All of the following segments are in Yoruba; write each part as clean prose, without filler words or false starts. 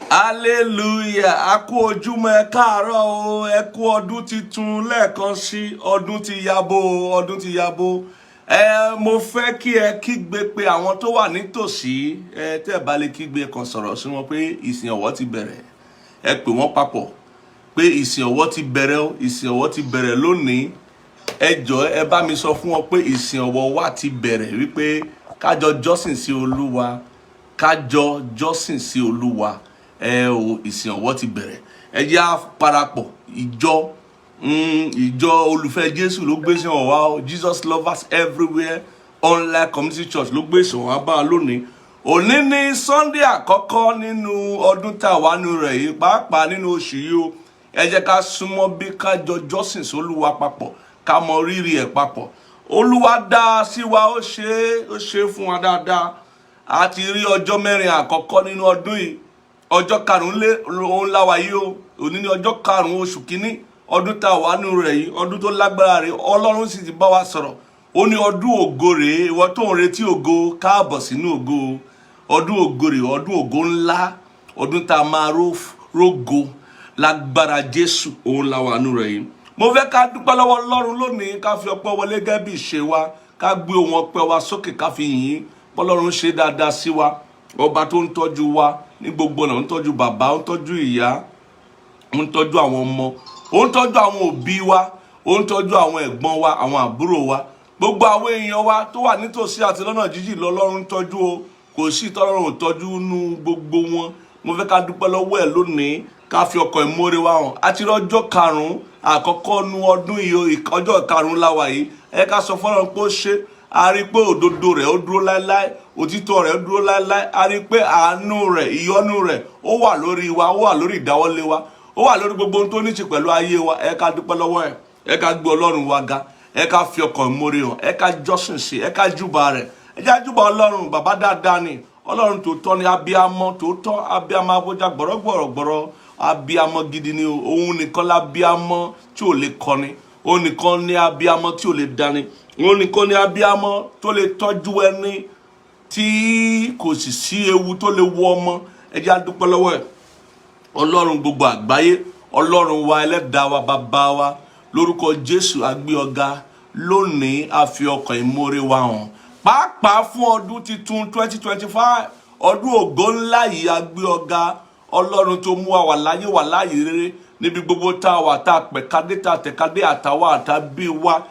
Hallelujah. A kú ojúmọ́, ẹ káàárọ̀ o, ẹ kú ọdún titun lẹ́ẹ̀kan sí. Ọdún ti yabo o, ọdún ti yabo. Ẹ mo fẹ́ kí ẹ kígbe pé àwọn tó wà nítòsí ẹ, tẹ́ ẹ bá lè kígbe, kàn sọ̀rọ̀ sí wọn pé ìsìn ọ̀wọ̀ ti bẹ̀rẹ̀. Ẹ pè wọ́n papọ̀ pé ìsìn ọ̀wọ̀ ti bẹ̀rẹ̀ o, ìsìn ọ̀wọ̀ ti bẹ̀rẹ̀ lónìí. Ẹ jọ̀ọ́, ẹ bá mi sọ fún wọn pé ìsìn ọ̀wọ̀ wa ti bẹ̀rẹ̀, wípé kájọ jọ́sìn sí Olúwa, kájọ jọ́sìn sí Olúwa. Ẹ o, ìsìn ọ̀wọ̀ ti bẹ̀rẹ̀. Ẹ jẹ́ á parapọ̀. Ìjọ ìjọ olùfẹ́ Jésù ló gbé ìsìn ọ̀wọ̀ wá o. Jesus Lovers Everywhere Online Community Church ló gbé ìsìn ọ̀wọ̀ wá bá wa lónìí. Òní ní Sunday àkọ́kọ́ nínú ọdún tá a wà nínú rẹ̀ yìí, pàápàá nínú oṣù yìí o. Ẹ jẹ́ ká súnmọ́ bí, kájọ jọ́sìn sólúwa papọ̀, ká mọ rírì ẹ̀ papọ̀. Olúwa dá sí wa, ó ṣe é, ó ṣe é fún wa dáadáa. A ti rí ọjọ́ 4 àkọ́kọ́ nínú ọdún yìí. Ọjọ́ 5 lé òun láwa yìí o. Òní ní ọjọ́ 5 oṣù 1 ọdún tá a wà nínú rẹ̀ yìí. Ọdún tó lágbára rèé. Ọlọ́run sì ti bá wa sọ̀rọ̀, ó ní ọdún ògo rèé. Ìwọ tó ń retí ògo, káàbọ̀ sínú ògo. Ọdún ògo rèé, ọdún ògo ńlá, ọdún tá a máa rógo lágbára Jésù, òun la wà nínú rẹ̀ yìí. Mo fẹ́ ká dúpẹ́ lọ́wọ́ Ọlọ́run lónìí, ká fi ọpẹ́ wọlé gẹ́gẹ́ bí ìṣe wa, ká gbé ohùn ọpẹ́ wa sókè, ká fi yìn ín. Bọ́lọ́run ṣe dáadáa sí wa, ọba tó ń tọ́jú wa ní gbogbo ọ̀nà, ń tọ́jú bàbá, ń tọ́jú ìyá, ń tọ́jú àwọn ọmọ, ó ń tọ́jú àwọn òbí wa, ó ń tọ́jú àwọn ẹ̀gbọ́n wa, àwọn àbúrò wa, gbogbo àwọn èèyàn wa tó wà nítòsí àti lọ́nà jíjìn lọ́lọ́run ń tọ́jú o. Kò sí ìtọ́lọ́run ò tọ́jú nú gbogbo wọn. Mo fẹ́ ká dúpẹ́ lọ́wọ́ ẹ̀ lónìí, ká fi ọkàn ìmoore wa hàn. Àti ọjọ́ 5 àkọ́kọ́ nu ọdún yìí o, ọjọ́ 5 la wà yìí. Ẹ ká sọ fọ́lọ́run pé ó ṣe. A rí i pé òdodo rẹ̀ ó dúró láéláé, òtítọ́ rẹ̀ ó dúró láéláé. A rí i pé àánú rẹ̀, ìyọ́nú rẹ̀, ó wà lórí wa, ó wà lórí ìdáwọ́lé wa, ó wà lórí gbogbo ohun tó ní ṣe pẹ̀lú ayé wa. Ẹ ká dúpẹ́ lọ́wọ́ ẹ̀, ẹ ká gbé Ọlọ́run wa ga, ẹ ká fi ọkàn ìmoore hàn, ẹ ká jọ́sìn sí, ẹ ká júbà rẹ̀. Ẹ já júbà Ọlọ́run. Bàbá dáadáa ni Ọlọ́run tòótọ́ ni, abiyamọ tòótọ́, abiyamọ abójá gbọ̀rọ̀gbọ̀rọ̀gbọ̀rọ̀, abiyamọ gidi ni o. Òun nìkan lábiyamọ tí ò lè kọni, òun nìkan ní abiyamọ tí ò lè dání, òun nìkan ní abiyamọ tó lè tọ́jú ẹni tí kò sì sí ewu tó lè wọ ọmọ. Ẹ jẹ́ á dúpẹ́ lọ́wọ́ ẹ̀. Ọlọ́run gbogbo àgbáyé, Ọlọ́run wa, Ẹlẹ́dàá wa, bàbá wa, lórúkọ Jésù, a gbé ọ ga lónìí. A fi ọkàn ìmoore wa hàn, pàápàá fún ọdún titun 2025, ọdún ògo ńlá yìí. A gbé ọ ga, Ọlọ́run tó mú wa wà láyé, wà láàyè rere níbi gbogbo tá a wà, tá a pẹ̀kadé, tá a tẹ̀kadé, àtàwa àtàbí wa,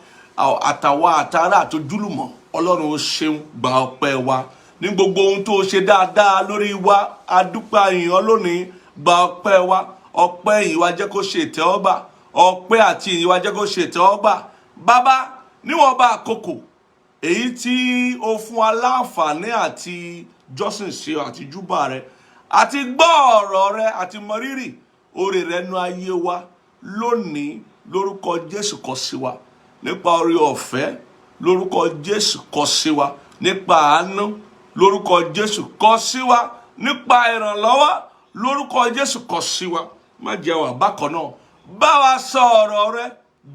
àtàwa àtàrà àtojúlùmọ̀. Ọlọ́run, ó ṣeun, gba ọpẹ́ wa ní gbogbo ohun tó ṣe dáadáa lórí wa. Adúpẹ́, àyàn lónìí. Gba ọpẹ́ wa. Ọpẹ́ yìí wa, jẹ́ kó ṣe ìtẹ́wọ́gbà. Ọpẹ́ àti ìyìn wa, jẹ́ kó ṣe ìtẹ́wọ́gbà. Bàbá, níwọ̀nba àkókò èyí tí o fún wa láǹfààní àti jọ́sìn sí ọ, àti júbà rẹ, àti gbọ́ ọ̀rọ̀ rẹ, àti mọrírì oore rẹ nú ayé wa lónìí, lórúkọ Jésù, kọ sí wa nípa oore ọ̀fẹ́. Lórúkọ Jésù, kọ sí wa nípa àánú. Lórúkọ Jésù, kọ sí wa nípa ìrànlọ́wọ́. Lórúkọ Jésù, kọ sí wa. Má jẹ́ wà bákan náà. Bá wa sọ ọ̀rọ̀ rẹ,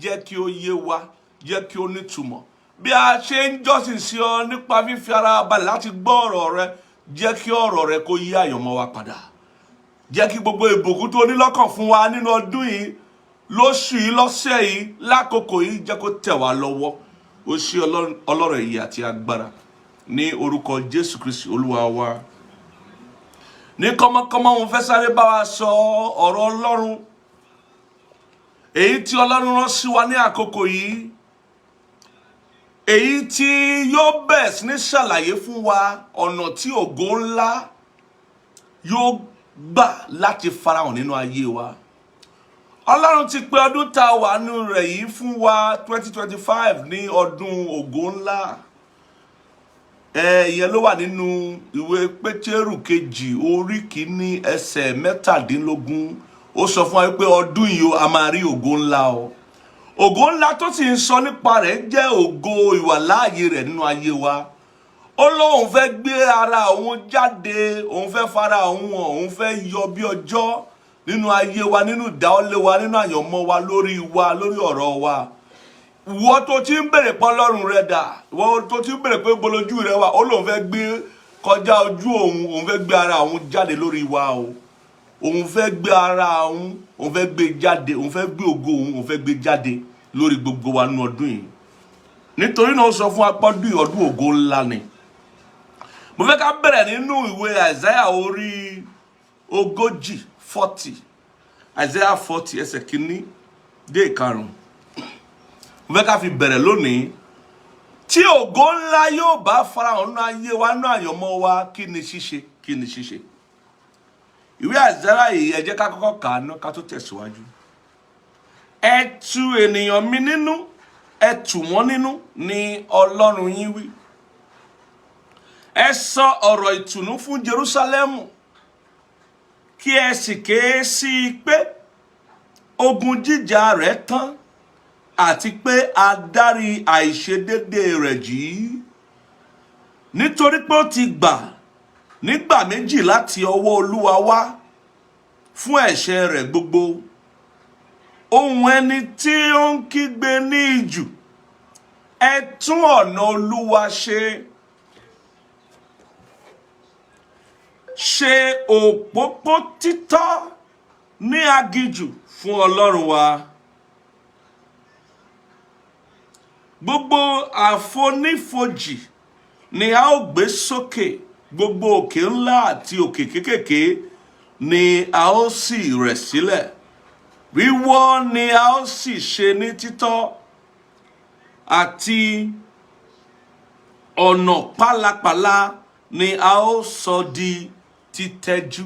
jẹ́ kí ó yé wa, jẹ́ kí ó nítumọ̀ bí a ṣe ń jọ́sìn sí ọ nípa fífi ara balẹ̀ láti gbọ́ ọ̀rọ̀ rẹ. Jẹ́ kí ọ̀rọ̀ rẹ kó yí àyànmọ́ wa padà. Jẹ́ kí gbogbo ìbùkún tó ní lọ́kàn fún wa nínú ọdún yìí, lóṣù yìí, lọ́sẹ̀ yìí, lákòókò yìí, jẹ́ kó tẹ̀ wá lọ́wọ́. Ó ṣe, Ọlọ́run ìyè àti agbára, ní orúkọ Jésù Kristi Olúwa wa. Ní kọ́mọkọ́mọ, mo fẹ́ sáré bá wa sọ ọ̀rọ̀ Ọlọ́run èyí tí Ọlọ́run rán sí wa ní àkókò yìí, èyí tí yóò bẹ̀rẹ̀ sí ní ṣàlàyé fún wa ọ̀nà tí ògo ńlá yóò gbà láti farahàn nínú ayé wa. Ọlọ́run ti pè ọdún tá a wà nínú rẹ̀ yìí fún wa, 2025, ní ọdún ògo ńlá. Ẹ ìyẹn ló wà nínú ìwé Pétérù kejì, orí 1, ẹsẹ̀ 17. Ó sọ fún wa pé ọdún yìí a máa rí ògo ńlá o. Ògo ńlá tó sì ń sọ nípa rẹ̀ jẹ́ ògo ìwàláàyè rẹ̀ nínú ayé wa. Ó lóun fẹ́ gbé ara òun jáde, òun fẹ́ fara òun hàn, òun fẹ́ yọ bí ọjọ́ nínú ayé wa, nínú ìdáwọ́lé wa, nínú àyànmọ́ wa, lórí wa, lórí ọ̀rọ̀ wa. Ìwọ tó ti ń bèrè pé Ọlọ́run rẹ dà, ìwọ tó ti ń bèrè pé bolójú rẹ wà, ó lóun fẹ́ gbé kọjá ojú òun, òun fẹ́ gbé ara òun jáde lórí wa o. Òun fẹ́ gbé ara òun, òun fẹ́ gbé jáde, òun fẹ́ gbé ògo òun, òun fẹ́ gbé jáde lórí gbogbo wa nínú ọdún yìí. Nítorí náà, ó sọ fún apọ́dún ọdún ògo ńlá ni. Mo fẹ́ ká bẹ̀rẹ̀ nínú ìwé Isaiah orí 40, 40, Isaiah 40, ẹsẹ̀ 1 dé 5. Mo fẹ́ ká fi bẹ̀rẹ̀ lónìí. Tí ògo ńlá yóò bá farahàn nínú ayé wa, nínú àyànmọ́ wa, kí ni ṣíṣe? Kí ni ṣíṣe? Ìwé Isaiah yìí, ẹ jẹ́ ká kọ́kọ́ kà á ná ká tó tẹ̀síwájú. "Ẹ tu ènìyàn mi nínú, ẹ tù wọ́n nínú," ní Ọlọ́run yín wí. "Ẹ sọ ọ̀rọ̀ ìtùnú fún Jerúsálẹ́mù, kí ẹ sì ké sí i pé ogun jíjà rẹ̀ tán, àti pé a dárí àìṣedédé rẹ̀ jì í, nítorí pé ó ti gbà nígbà méjì láti ọwọ́ Olúwa wá fún ẹ̀ṣẹ̀ rẹ̀ gbogbo. Ohùn ẹni tí ó ń kígbe ní ijù, 'Ẹ tún ọ̀nà Olúwa ṣe, ṣe òpópó títọ́ ní aginjù fún Ọlọ́run wa. Gbogbo àfonífojì ni a ó gbé sókè, gbogbo òkè ńlá àti òkè kéékèèké ni a ó sì rẹ̀ sílẹ̀. Wíwọ́ ni a ó sì ṣe ní títọ́, àti ọ̀nà pálapàla ni a ó sọ di títẹ́jú.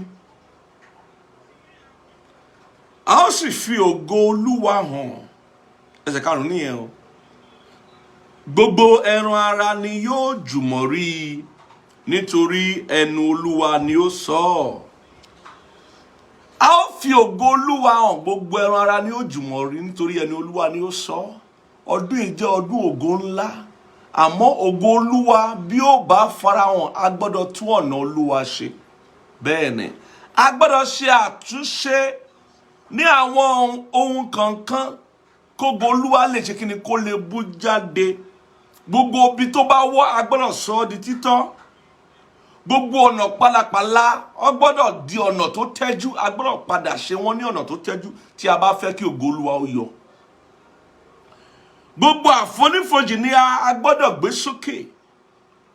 A ó sì fi ògo Olúwa hàn." Ẹsẹ̀ 5 nìyẹn o. "Gbogbo ẹran ara ni yóò jùmọ̀ rí i, nítorí ẹnu Olúwa ni ó sọ ọ́." A ó fi ògo Olúwa hàn, gbogbo ẹran ara ni ó jùmọ̀ rí, nítorí ẹnu Olúwa ni ó sọ ọ́. Ọdún yìí jẹ́ ọdún ògo ńlá, àmọ́ ògo Olúwa bí ó bá farahàn, a gbọ́dọ̀ tún ọ̀nà Olúwa ṣe. Bẹ́ẹ̀ ni, a gbọ́dọ̀ ṣe àtúnṣe ní àwọn ohun kankan kógo Olúwa lè ṣe kíni, kó lè bú jáde. Gbogbo ibi tó bá wọ́, a gbọ́dọ̀ sọ ọ́ di títọ́. Gbogbo ọ̀nà pálapàla, ó gbọ́dọ̀ di ọ̀nà tó tẹ́jú. A gbọ́dọ̀ padà ṣe wọ́n ní ọ̀nà tó tẹ́jú tí a bá fẹ́ kí ògo Olúwa ó yọ. Gbogbo àfonífojì ni a gbọ́dọ̀ gbé sókè,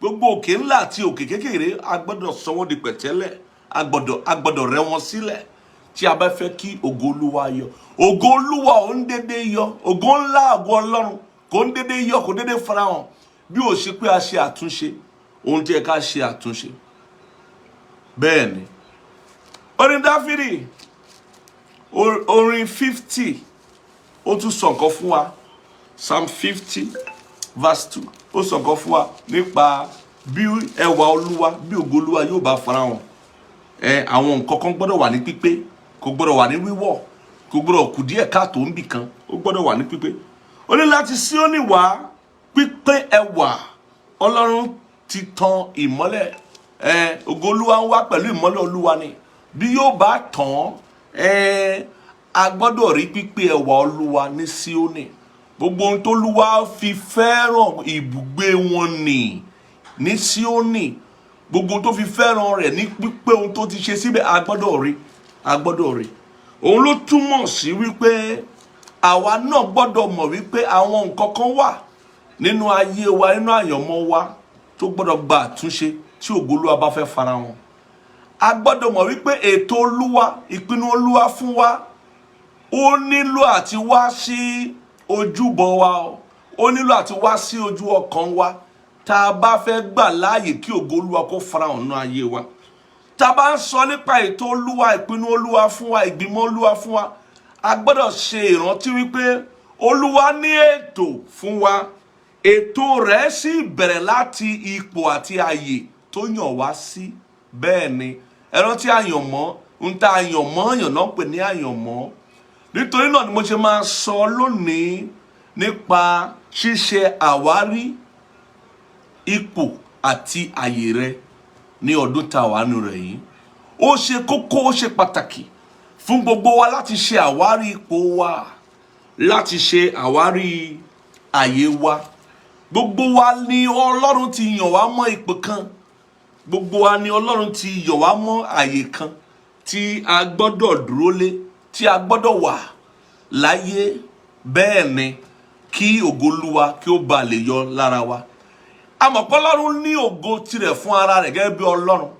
gbogbo òkè ńlá àti òkè kékeré, a gbọ́dọ̀ sọ wọ́n di pẹ̀tẹ́lẹ̀, a gbọ́dọ̀ rẹ́ wọn sílẹ̀ tí a bá fẹ́ kí ògo Olúwa yọ. Ògo Olúwa ò ń dédé yọ. Ògo ńlá, ògo Ọlọ́run kò ń dédé yọ, kò dédé farahàn bí ó ṣe pé a ṣe àtúnṣe ohun tí ẹ ká ṣe àtúnṣe. Bẹ́ẹ̀ ni, orin Dáfídì, orin 50, ó tún sọ nǹkan fún wa. Psalm 50 verse 2, ó sọ nǹkan fún wa nípa bí ẹwà Olúwa, bí ògo Olúwa yóò bá farahàn. Ẹ àwọn nǹkan kan gbọ́dọ̀ wà ní pípé, kò gbọ́dọ̀ wà ní wíwọ̀, kò gbọ́dọ̀ kù díẹ̀ káàtó níbì kan, ó gbọ́dọ̀ wà ní pípé. Ó ní láti Síónì wá pípé ẹwà Ọlọ́run ti tan ìmọ́lẹ̀. Ẹ ògo Olúwa ń wá pẹ̀lú ìmọ́lẹ̀ Olúwa ni. Bí yóò bá tàn, ẹ a gbọ́dọ̀ rí pípé ẹwà Olúwa ní Síónì. Gbogbo ohun tólúwa fi fẹ́ràn ibùgbé wọn nì ní Síónì, gbogbo ohun tó fi fẹ́ràn rẹ̀ ní pípé, ohun tó ti ṣe síbẹ̀, a gbọ́dọ̀ rí, a gbọ́dọ̀ rí. Òun ló túmọ̀ sí wípé àwa náà gbọ́dọ̀ mọ̀ wípé àwọn nǹkan kan wà nínú ayé wa, nínú àyànmọ́ wa, tó gbọ́dọ̀ gba àtúnṣe tí ògo Olúwa bá fẹ́ farahàn. A gbọ́dọ̀ mọ̀ wípé ètò Olúwa, ìpinnu Olúwa fún wa, ó nílò àti wá sí ojúbọ wa, ó nílò àti wá sí ojú ọkàn wa, tá a bá fẹ́ gbà láàyè kí ògo Olúwa kó farahàn nínú ayé wa. Tá a bá ń sọ nípa ètò Olúwa, ìpinnu Olúwa fún wa, ìgbìmọ̀ Olúwa fún wa, a gbọ́dọ̀ ṣe ìrántí wípé Olúwa ní ètò fún wa. Ètò rẹ̀ sì bẹ̀rẹ̀ láti ipò àti ààyè tó yàn wá sí. Bẹ́ẹ̀ ni, ẹ rántí àyànmọ́, ń ta àyànmọ́ yàn náà pè ní àyànmọ́. Nítorí náà ni mo ṣe máa sọ lónìí nípa ṣíṣe àwárí ipò àti ààyè rẹ ní ọdún tá a wà nù rẹ̀ yìí. Ó ṣe kókó, ó ṣe pàtàkì fún gbogbo wa láti ṣe àwárí ipò wa, láti ṣe àwárí ààyè wa. Gbogbo wa ni Ọlọ́run ti yàn wá mọ́ ipò kan, gbogbo wa ni Ọlọ́run ti yàn wá mọ́ ààyè kan. tí a gbọ́dọ̀ dúró lé, tí a gbọ́dọ̀ wà láyé, bẹ́ẹ̀ ni kí ògo Olúwa kí ó ba lè yọ lára wa. A mọ̀ pé Ọlọ́run ní ògo tirẹ̀ fún ara rẹ̀ gẹ́gẹ́ bí Ọlọ́run.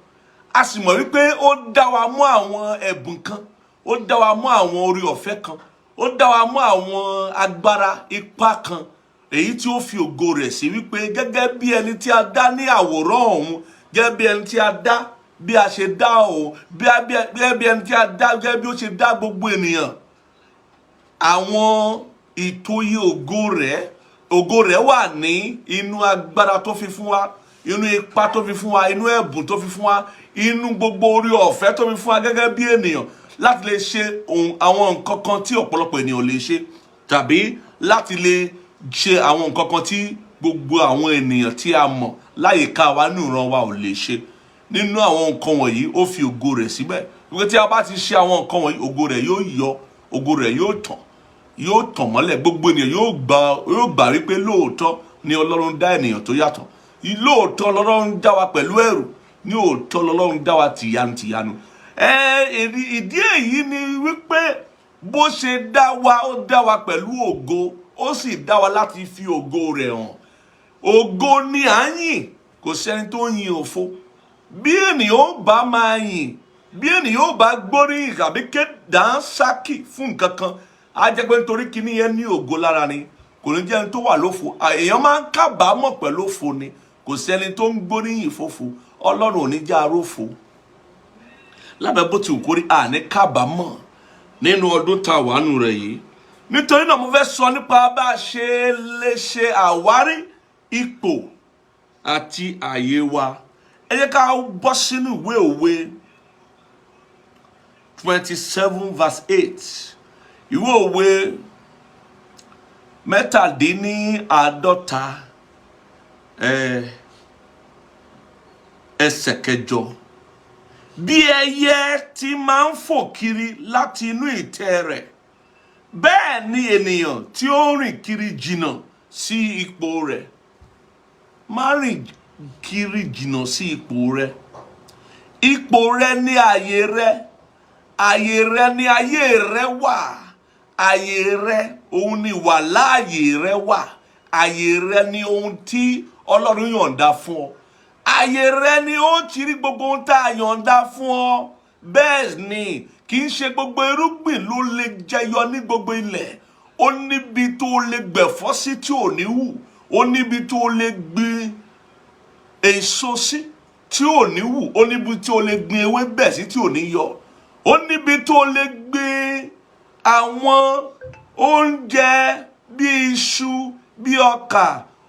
A sì mọ̀ wípé ó dá wa mọ́ àwọn ẹ̀bùn kan, ó dá wa mọ́ àwọn orí ọ̀fẹ́ kan, ó dá wa mọ́ àwọn agbára ipá kan, èyí tí ó fi ògo rẹ̀ sí, wípé gẹ́gẹ́ bí ẹni tí a dá ní àwòrán òun, gẹ́gẹ́ bí ẹni tí a dá bí a ṣe dá òun, gẹ́gẹ́ bí ẹni tí a dá gẹ́gẹ́ bí ó ṣe dá gbogbo ènìyàn, àwọn ìtòyè ògo rẹ̀, ògo rẹ̀ wà ní inú agbára tó fi fún wa, inú ipa tó fi fún wa, inú ẹ̀bùn tó fi fún wa, inú gbogbo orí ọ̀fẹ́ tó fi fún wa gẹ́gẹ́ bí ènìyàn láti lè ṣe àwọn nǹkan kan tí ọ̀pọ̀lọpọ̀ ènìyàn lè ṣe, tàbí láti lè ṣe àwọn nǹkan kan tí gbogbo àwọn ènìyàn tí a mọ̀ láyìíká wa ní ìran wa ò lè ṣe. Nínú àwọn nǹkan wọ̀nyí, ó fi ògo rẹ̀ síbẹ̀ wípé tí a bá ti ṣe àwọn nǹkan wọ̀nyí, ògo rẹ̀ yóò yọ, ògo rẹ̀ yóò tàn, yóò tàn mọ́lẹ̀. Gbogbo ènìyàn yóò gbà wípé lóòótọ́ ni Ọlọ́run dá ènìyàn tó yàtọ̀, lóòótọ́ lọ́lọ́run dá wa pẹ̀lú ẹ̀rù, ní òótọ́ lọ́lọ́run dá wa tìyanu tìyanu. Ìdí èyí ni wípé bó ṣe dá wa, ó dá wa pẹ̀lú ògo, ó sì dá wa láti fi ògo rẹ̀ hàn. Ògo ni à ń yìn, kò sẹ́ni tó ń yin òfo. Bí ènìyàn ó bá máa yìn, bí ènìyàn ó bá gbóríyìn tàbí ké dànsákì fún nǹkan kan, á jẹ́ pé nítorí kíní yẹn ní ògo lára ni, kò ní jẹ́ ẹni tó wà lófo. Èèyàn máa ń kábàámọ̀ pẹ̀lú òfo ni. Kò sẹ́ni tó ń gbóríyìn fófo. Ọlọ́run ò ní já arófo. Lábẹ́ bó ti wù kórí, àní kábàámọ̀ nínú ọdún tá a wà nù rẹ̀ yìí. Nítorí náà, mo fẹ́ sọ nípa bá a ṣe lè ṣe àwárí ipò àti àyè wa. Ẹ jẹ́ ká bọ́ sínú ìwé Òwe 27 verse 8. Ìwé Òwe 47 ẹsẹ̀ 8. Bí ẹyẹ tí máa ń fò kiri láti inú ìtẹ́ rẹ̀, bẹ́ẹ̀ ni ènìyàn tí ó ń rìn kiri jìnnà sí ipò rẹ̀. Má rìn kiri jìnnà sí ipò rẹ̀. Ipò rẹ̀ ní ààyè rẹ̀, ààyè rẹ̀ ní ayé rẹ̀ wà, ààyè rẹ̀ òun ni wà láàyè rẹ̀ wà, ààyè rẹ̀ ní ohun tí Ọlọ́run yọ̀ǹda fún ọ, ààyè rẹ̀ ni ó ti rí gbogbo ohun tá a yọ̀ǹda fún ọ. Bẹ́ẹ̀ ni, kì í ṣe gbogbo irúgbìn ló lè jẹyọ ní gbogbo ilẹ̀. Ó níbi tó lè gbẹ̀fọ́ sí tí ò ní wù, ó níbi tó lè gbin èso sí tí ò ní wù, ó níbi tó lè gbin ewébẹ̀ sí tí ò ní yọ, ó níbi tó lè gbin àwọn oúnjẹ bí iṣu, bí ọkà,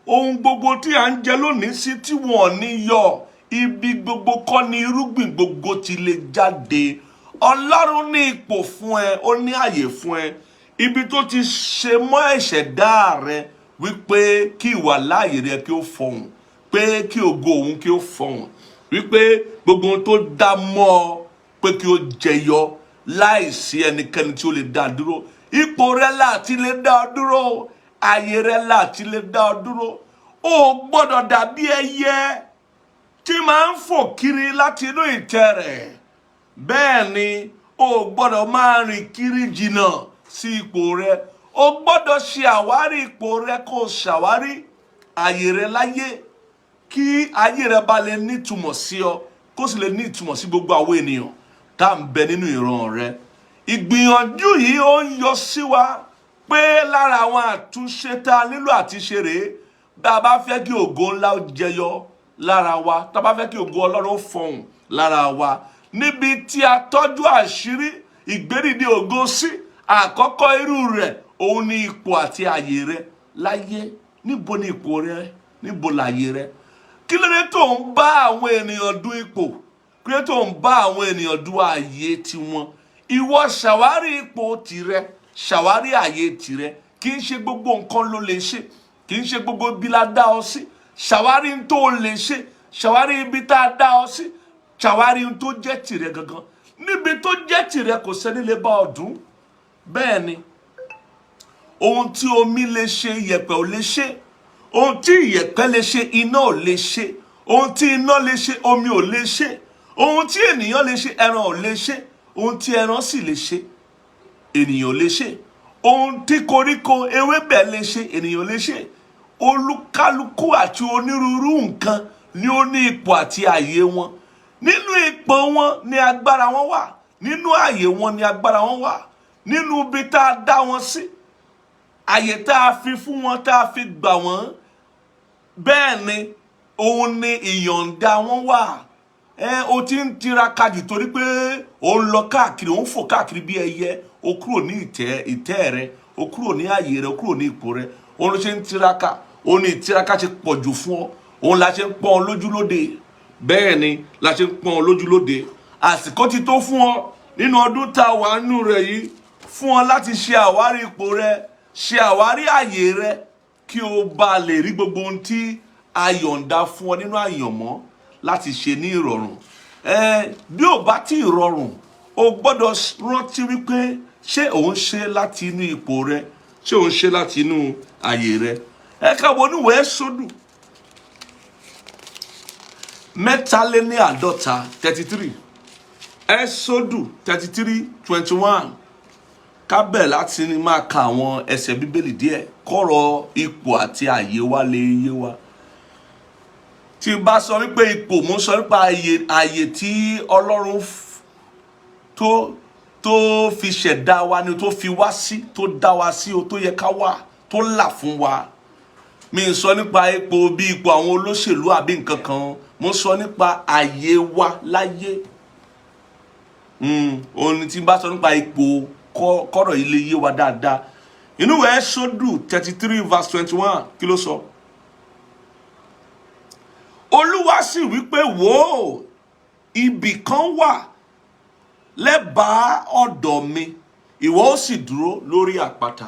ohun gbogbo tí à ń jẹ lónìí sí tí wọn ò ní yọ. Ibi gbogbo kọ́ ni irúgbìn gbogbo ti lè jáde. Ọlọ́run ní ipò fún ẹ, ó ní àyè fún ẹ, ibi tó ti ṣe mọ́ ẹ̀ṣẹ̀dá rẹ wípé kí ìwà láàyè rẹ kí ó fọhùn, pé kí ògo òun kí ó fọhùn, wípé gbogbo ohun tó dá mọ́ ọ pé kí ó jẹyọ láìsí ẹnikẹ́ni tí ó lè dá dúró. Ipò rẹ láti lè dá ọ dúró, ààyè rẹ láti lè dá ọ dúró. O gbọ́dọ̀ dàbí ẹyẹ tí máa ń fò kiri láti inú ìtẹ́ rẹ̀. Bẹ́ẹ̀ ni, o gbọ́dọ̀ máa rìn kiri jìnnà sí ipò rẹ. O gbọ́dọ̀ ṣe àwárí ipò rẹ, kó o ṣàwárí ààyè rẹ láyé, kí ayé rẹ bá lè nítumọ̀ sí ọ, kó sì lè ní ìtumọ̀ sí gbogbo àwọn ènìyàn tá à ń bẹ nínú ìran rẹ. Ìgbìyànjú yìí ó ń yọ sí wa pé lára àwọn àtúnṣe tá a nílò àti ṣe rèé, bá a bá fẹ́ kí ògo ńlá ó jẹyọ lára wa, tá a bá fẹ́ kí ògo Ọlọ́run ó fọhùn lára wa. Níbi tí a tọ́jú àṣírí ìgbédìde ògo sí, àkọ́kọ́ irú rẹ̀ òun ni ipò àti ààyè rẹ láyé. Níbo ni ipò rẹ? Níbo làyè rẹ? Kí ló dé tó ń bá àwọn ènìyàn du ipò? Kí ló dé tó ń bá àwọn ènìyàn du ààyè tiwọn? Ìwọ ṣàwárí ipò tirẹ̀, ṣàwárí ààyè tirẹ̀. Kì í ṣe gbogbo nǹkan ló lè ṣe, kì í ṣe gbogbo ibi la dá ọ sí. Ṣàwárí n tó lè ṣe, ṣàwárí ibi tá a dá ọ sí, ṣàwárí n tó jẹ́ tirẹ̀ gangan. Níbi tó jẹ́ tirẹ̀, kò sẹ́ni lè bá ọ dùn. Bẹ́ẹ̀ ni, ohun tí omi lè ṣe, iyẹ̀pẹ̀ ò lè ṣe. Ohun tí iyẹ̀pẹ̀ lè ṣe, iná ò lè ṣe. Ohun tí iná lè ṣe, omi ò lè ṣe. Ohun tí ènìyàn lè ṣe, ẹran ò lè ṣe. Ohun tí ẹran sì lè ṣe, ènìyàn lè ṣe. Ohun tí koríko ewébẹ̀ lè ṣe, ènìyàn lè ṣe. Olúkálukú àti onírúurú nǹkan ni ó ní ipò àti ààyè wọn. Nínú ipò wọn ni agbára wọn wà, nínú ààyè wọn ni agbára wọn wà, nínú ibi tá a dá wọn sí, ààyè tá a fi fún wọn, tá a fi gbà wọ́n, bẹ́ẹ̀ ni òun ni ìyọ̀ǹda wọn wà. Ẹ o ti ń tiraka jù torí pé o ń lọ káàkiri, o ń fò káàkiri bí ẹyẹ. O kúrò ní ìtẹ́ rẹ, o kúrò ní ààyè rẹ, o kúrò ní ipò rẹ. Òun ló ṣe ń tiraka, òun ní ìtiraka ṣe pọ̀ jù fún ọ. Òun la ṣe ń pọ́n ọ lójú lóde. Bẹ́ẹ̀ ni la ṣe ń pọ́n ọ lójú lóde. Àsìkò ti tó fún ọ nínú ọdún tá a wà nínú rẹ yìí, fún ọ láti ṣe àwárí ipò rẹ, ṣe àwárí ààyè rẹ, kí o bá lè rí gbogbo ohun tí a yọ̀ǹda fún ọ nínú àyànmọ́ láti ṣe ní ìrọ̀rùn. Ẹ bí ò bá tí ì rọrùn, o gbọ́dọ̀ rántí wípé ṣé òun ṣe láti inú ipò rẹ, ṣé òun ṣe láti inú ààyè rẹ. Ẹ ká wọnú ìwé Ẹ́sódù 53, 33, Ẹ́sódù 33:21. Ká bẹ̀rẹ̀ láti ní máa ka àwọn ẹsẹ̀ Bíbélì díẹ̀ kọ́rọ̀ ipò àti ààyè wa lè yé wa. Tí n bá sọ wípé ipò, mo ń sọ nípa ààyè tí Ọlọ́run tó fi ṣẹ̀dá wa ni, tó fi wá sí, tó dá wa sí o, tó yẹ ká wà, tó là fún wa. Mi ń sọ nípa ipò bí ipò àwọn olóṣèlú àbí nǹkan kan. Mo ń sọ nípa ààyè wa láyé. Òun ni tí n bá sọ nípa ipò, kọ́rọ̀ yìí lè yé wa dáadáa. Inú ìwé Ẹ́sódù 33 verse 21, kí ló sọ? Olúwa sì wí pé, "Wò ó, ibì kan wà lẹ́bàá ọ̀dọ̀ mi, ìwọ ó sì dúró lórí àpáta."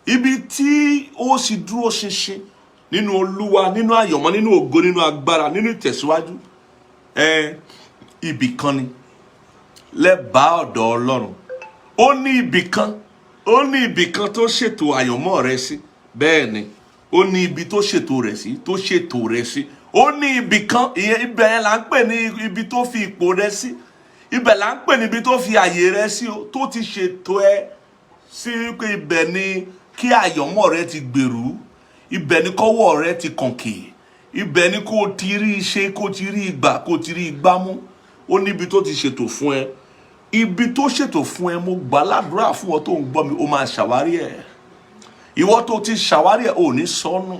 Ibi tí ó sì dúró ṣinṣin nínú Olúwa, nínú àyànmọ́, nínú ògo, nínú agbára, nínú ìtẹ̀síwájú, ẹ ibì kan ni lẹ́bàá ọ̀dọ̀ Ọlọ́run. Ó ní ibì kan, ó ní ibì kan tó ṣètò àyànmọ́ rẹ sí. Bẹ́ẹ̀ ni, ó ní ibi tó ṣètò rẹ̀ sí, tó ṣètò rẹ̀ sí. Ó ní ibì kan. Ìyẹn, ibẹ̀ yẹn là ń pè ní ibi tó fi ipò rẹ sí. Ibẹ̀ là ń pè ní ibi tó fi àyè rẹ sí o, tó ti ṣètò ẹ sí pé ibẹ̀ ni kí àyànmọ́ rẹ ti gbèrú, ibẹ̀ ni kọ́wọ́ rẹ ti kànkè, ibẹ̀ ni kó o ti rí iṣẹ́, kó o ti rí ìgbà, kó o ti rí igbámú. Ó níbi tó ti ṣètò fún ẹ. Ibi tó ṣètò fún ẹ, mo gbà ládùúrà fún ọ tó ń gbọ́ mi, ó máa ṣàwárí ẹ. Ìwọ tó ti ṣàwárí ẹ, ò ní sọnù.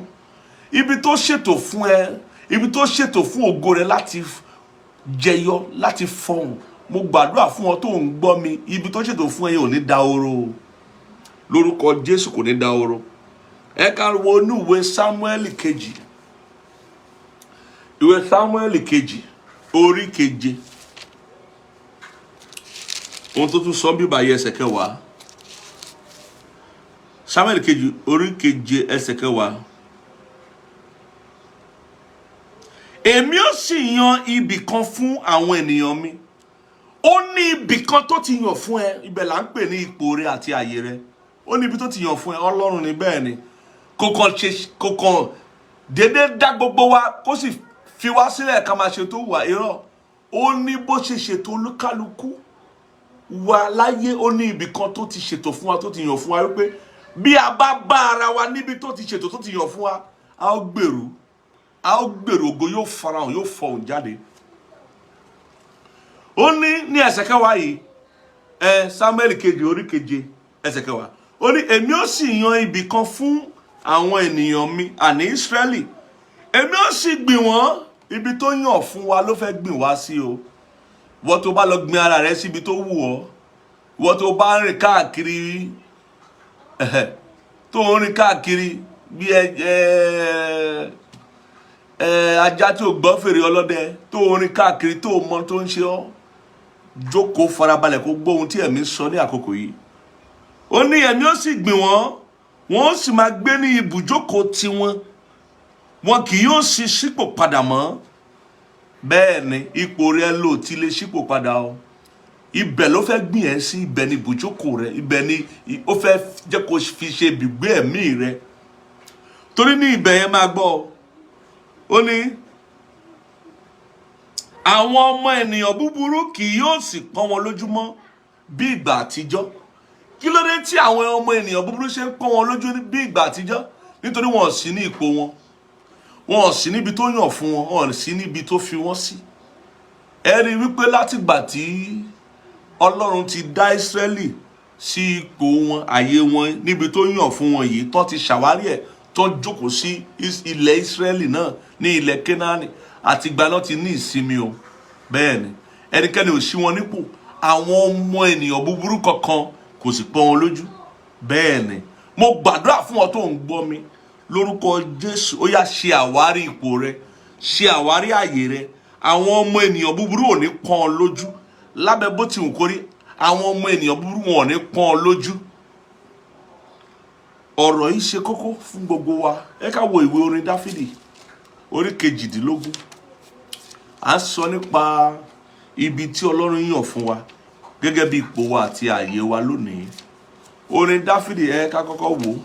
Ibi tó ṣètò fún ẹ, ibi tó ṣètò fún ògo rẹ láti jẹyọ, láti fọhùn, mo gbàdúrà fún ọ tó ń gbọ́ mi, ibi tó ṣètò fún ẹ yẹn ò ní dahoro. Lórúkọ Jésù, kò ní dahoro. Ẹ ká wo inú ìwé Samuel kejì, ìwé Samuel kejì, orí 7. Ohun tó tún sọ bíbá yẹ, ẹsẹ̀ 10. Samuel kejì, orí 7, ẹsẹ̀ 10. "Èmi ó sì yan ibì kan fún àwọn ènìyàn mi." Ó ní ibì kan tó ti yàn fún ẹ. Ibẹ̀ là ń pè ní ipò rẹ àti àyè rẹ. Ó ní ibi tó ti yàn fún ẹ. Ọlọ́run ni. Bẹ́ẹ̀ ni, kò kàn ṣe, kò kàn déédéé dá gbogbo wa kó sì fi wá sílẹ̀ ká máa ṣe tó wà. Irọ́. Ó ní bó ṣe ṣètò olúkálukú wa láyé. Ó ní ibì kan tó ti ṣètò fún wa, tó ti yàn fún wa, wípé bí a bá bá ara wa níbi tó ti ṣètò, tó ti yàn fún wa, a ó gbèrú, a ó gbèrú, ògo yóò farahàn, yóò fọhùn jáde. Ó ní ní ẹsẹ̀ 10 yìí, ẹ Samuel kejì, orí 7, ẹsẹ̀ 10, ó ní, "Èmi ó sì yan ibì kan fún àwọn ènìyàn mi, àní Ísírẹ́lì, èmi ó sì gbìn wọ́n." Ibi tó yàn fún wa ló fẹ́ gbìn wá sí o. Wọ́n tó bá lọ gbin ara rẹ síbi tó wù ọ́, wọ́n tó bá ń rìn káàkiri, tó ń rìn káàkiri bí ẹ ẹ ẹ ajá tí ò gbọ́ fèrè ọlọ́dẹ, tó ń rìn káàkiri, tó mọ tó ń ṣe ọ́, jókòó, farabalẹ̀ kó gbọ́ ohun tí ẹ̀mí sọ ní àkókò yìí. Ó ní, "Ẹ̀mí ó sì gbìn wọ́n, wọ́n ó sì máa gbé ní ibùjókòó tiwọn, wọn kì yóò sì ṣípò padà mọ́." Bẹ́ẹ̀ ni, ipò rẹ ló ti lè ṣípò padà o. Ibẹ̀ ló fẹ́ gbìn ẹ́ sí. Ibẹ̀ ni ibùjókòó rẹ, ibẹ̀ ni ó fẹ́ jẹ́ kó fi ṣe ibùgbé ẹ̀mí rẹ. Torí ní ibẹ̀ yẹn, máa gbọ́ ọ, ó ní, "Àwọn ọmọ ènìyàn búburú kì yóò sì pọ́n wọn lójúmọ́." bí ìgbà àtijọ́? Kí ló dé tí àwọn ọmọ ènìyàn búburú ṣe ń pọ́n wọn lójú bí ìgbà àtijọ́? Nítorí wọn ò sí ní ipò wọn, wọn ò sí níbi tó yàn fún wọn, wọn ò sí níbi tó fi wọ́n sí. Ẹ rí i wípé látìgbà tí Ọlọ́run ti dá Ísírẹ́lì sí ipò wọn, àyè wọn, níbi tó yàn fún wọn yìí, tó ti ṣàwárí ẹ̀, tó jókòó sí ilẹ̀ Ísírẹ́lì náà ní ilẹ̀ Kénáánì, àtìgbà náà ti ní ìsinmi o. Bẹ́ẹ̀ ni, ẹnikẹ́ni ò sí wọn nípò, àwọn ọmọ ènìyàn búburú kankan kò sì pọ́n wọn lójú. Bẹ́ẹ̀ ni, mo gbàdúrà fún ọ tó ń gbọ́ mi lórúkọ Jésù, ó yá, ṣe àwárí ipò rẹ, ṣe àwárí àyè rẹ. Àwọn ọmọ ènìyàn búburú ò ní pọ́n ọ lójú. Lábẹ́ bó ti wù kó rí, àwọn ọmọ ènìyàn búburú wọn ò ní pọ́n ọ lójú. Ọ̀rọ̀ yìí ṣe kókó fún gbogbo wa. Ẹ ká wo ìwé orin Dáfídì orí 18. À ń sọ nípa ibi tí Ọlọ́run yàn fún wa gẹ́gẹ́ bí ipò wa àti ààyè wa lónìí. Orin Dáfídì, ẹ ká kọ́kọ́ wò ó.